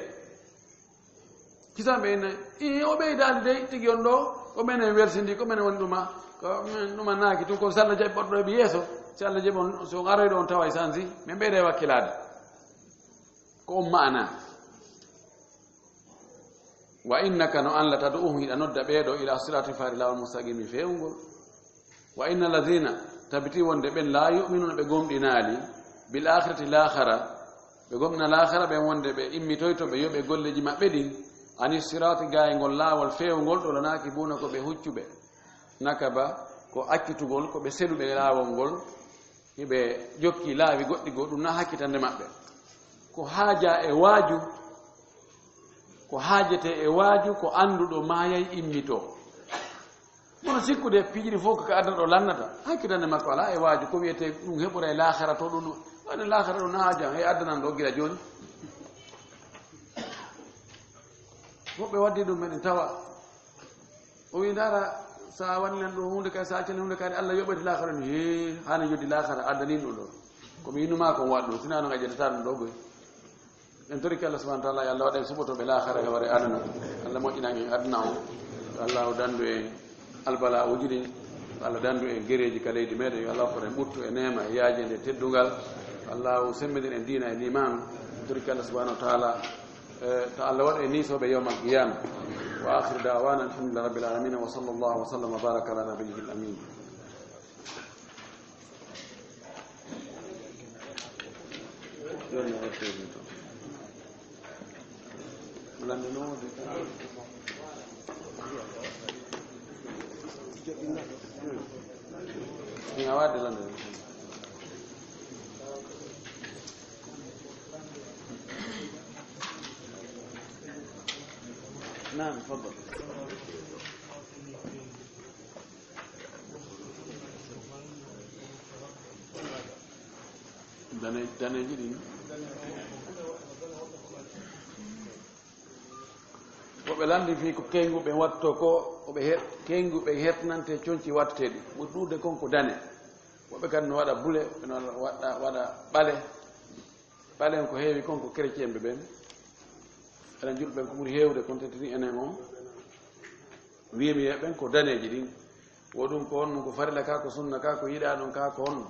Kisan ɓe inna, ii, o ɓeydaali dey, tigi on ɗo, ko menen welsindi, ko menen woni ɗuma, ko men ɗuma naaki tun, kono si Allah jaɓi ɓoɗɗo heɓi yeeso, si Allah jaɓi on, si on aroyɗo on tawa e sansi, men ɓeyda e wakkilaade. Ko on ma'ana. Wa innaka no an la tad'uhum hiɗa nodda ɓee ɗo ila sirati fari lawol mustaqimi feewngol. Wa inna alladhina, tabiti wonde ɓen la yu'minuna ɓe gomɗinaali, bil akhirati laakhara, ɓe gomɗina laakhara ɓen wonde ɓe immitoyto ɓe yoɓe golleji maɓɓe ɗin, ani sirati gaayngol laawol feewngol ɗo lanaaki buuna ko ɓe huccuɓe. Nakaba ko accutugol ko ɓe seluɓe laawol ngol, hiɓe jokki laawi goɗɗi goo ɗum na hakkitande maɓɓe. Ko haaja e waaju, ko haajete e waaju ko annduɗo maayay immitoo. Kono sikkude piiji ɗi fof ko ka aduna ɗo lannata, hakkitande makko alaa e waaju, ko wiyetee ɗum heɓora e laakhara to ɗum, waɗde laakhara ɗum na haaja, e aduna ɗo gila jooni. Woɓɓe waddi ɗum meɗen tawa. O wi, "Ndaara, so a waɗi nan ɗo huunde kadi, so a accani huunde kadi, Allah yoɓete laakhara ni." Hee, haana yoddi laakhara, addanin ɗum ɗo. Ko mi innumaa kon waɗ ɗum, sinaa non a ƴettataa ɗum ɗo koy. En torike Allah subhanahu wa ta'ala, yo Allah waɗ en suɓotooɓe laakhara e hoore aduna. Allah moƴƴinan en aduna o. Yo Allah o dandu en albala'uuji ɗin. Yo Allah dandu en gereeji ka leydi meɗen. Yo Allah hokku en ɓuttu e neema e yaajeende e teddungal. Yo Allah o semmbindir en diina e liimaanu. En torike Allah subhanahu wa ta'ala, eh, ta Allah waɗu en niisooɓe yawmal qiyaama. Wa akhiru da'wana alhamdulillahi rabbil alamin. Wa sallallahu wa sallam wa baraka ala nabiyyihil amin. نعم، تفضل. Dane-, daneeji ɗin. Ko ɓe lanndi fii ko keynguɓe wattoo ko, ko ɓe he-, keynguɓe hertinante conci watteteeɗi. Ɓuri ɗuuɗe kon ko dane. Woɓɓe kadi no waɗa bule, ɓe no waɗa, waɗa ɓale. Ɓalen ko heewi kon ko kereciyeenɓe ɓen. Enen julɓe ɓen ko ɓuri heewde kon teddini enen on. Wiimi e ɓen ko daneeji ɗin. Wo ɗum ko on, ɗum ko farilla ka, ko sunna ka, ko yiɗaa ɗon ka, ko on.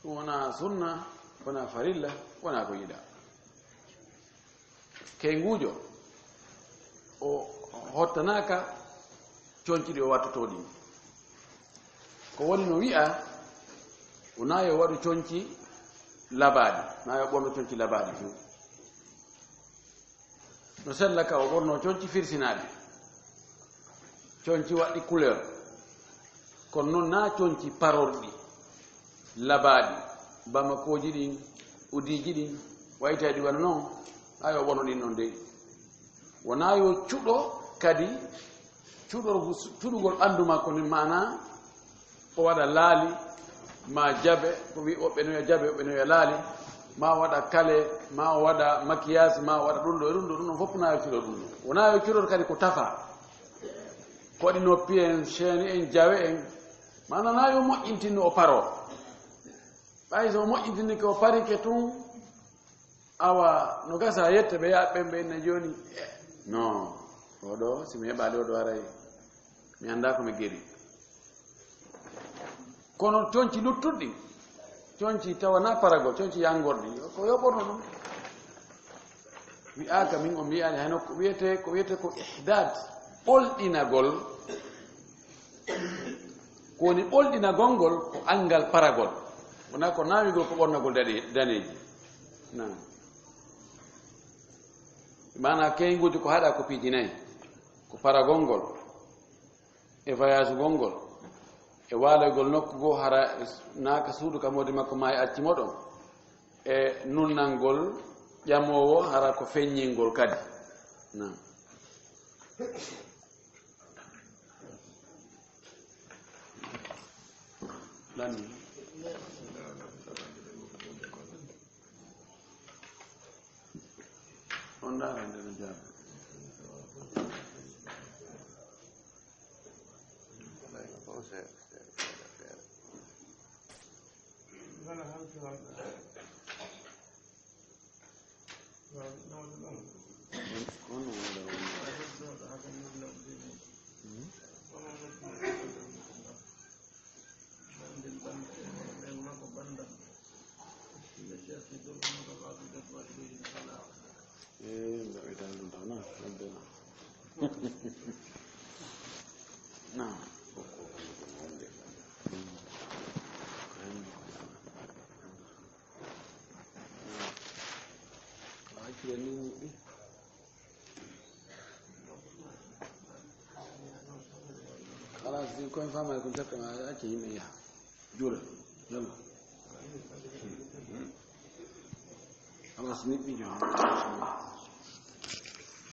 Ɗum wonaa sunna, wonaa farilla, wonaa ko yiɗaa. Keynguujo, o hottanaaka conci ɗi o wattotoo ɗin. Ko woni no wi'a, wonaa yo waɗu conci labaaɗi, naa yo ɓorno conci labaaɗi few. No sella ka o ɓorno conci firsinaaɗi, conci waɗɗi couleur, kono non naa conci parorɗi, labaaɗi, bamakooji ɗin, udiiji ɗin, waytayɗi wano non, haa yo ɓorno ɗin non dey. Wonaa yo cuɗo kadi, cuɗorgu-, cuɗugol ɓanndu makko nin, maanaa o waɗa laali, maa jabe, ko wi woɓɓe no wi'a jabe, woɓɓe no wi'a laali, maa o waɗa kale, maa o waɗa maquillage, maa o waɗa ɗum ɗo e ɗum ɗo, ɗum ɗon fof naa yo cuɗo ɗum ɗo. Wonaa yo cuɗor kadi ko tafa. Ko waɗi noppi en, chaîne en, jawe en, maanaa naa yo moƴƴintin no o paroo. Ɓay so o moƴƴintini ko o parike tun, awa, no gasa yette ɓe yaha ɓen ɓe inna jooni. Eh, non, oɗo, si mi heɓaali oɗo haray, mi anndaa ko mi geri. Kono conci luttuɗi, conci tawa na paragol, conci yangorɗi, ko yoɓoto ɗum. Wi'aaka min on wi'aali hayno ko wi'etee, ko wi'etee ko ihdaad, ɓolɗinagol. Ko woni ɓolɗinagol ngol ko anngal paragol. Wonaa ko naawigol ko ɓornagol daɗe-, daneeji. Naam. Maanaa keynguuji ko haɗa ko piiji nayi. Ko paragol ngol, e voyage ngol ngol, e waaloygol nokku goo hara naaka suudu ka moodi makko maa e acci mo ɗon, e nunnangol ƴamoowo hara ko feññingol kadi. Naam. Lani. On ndaara nde no jaabi. Kono wala wala. Hmm? Eh, nda ɓe tan ɗum tan, non? Wadde non. Non. Ko hakkille ni ñiɓɓi. Kala si koye famay ko jetta ma acca yimɓe yaha. Juula. Yalla. Kala si niɓɓi jo.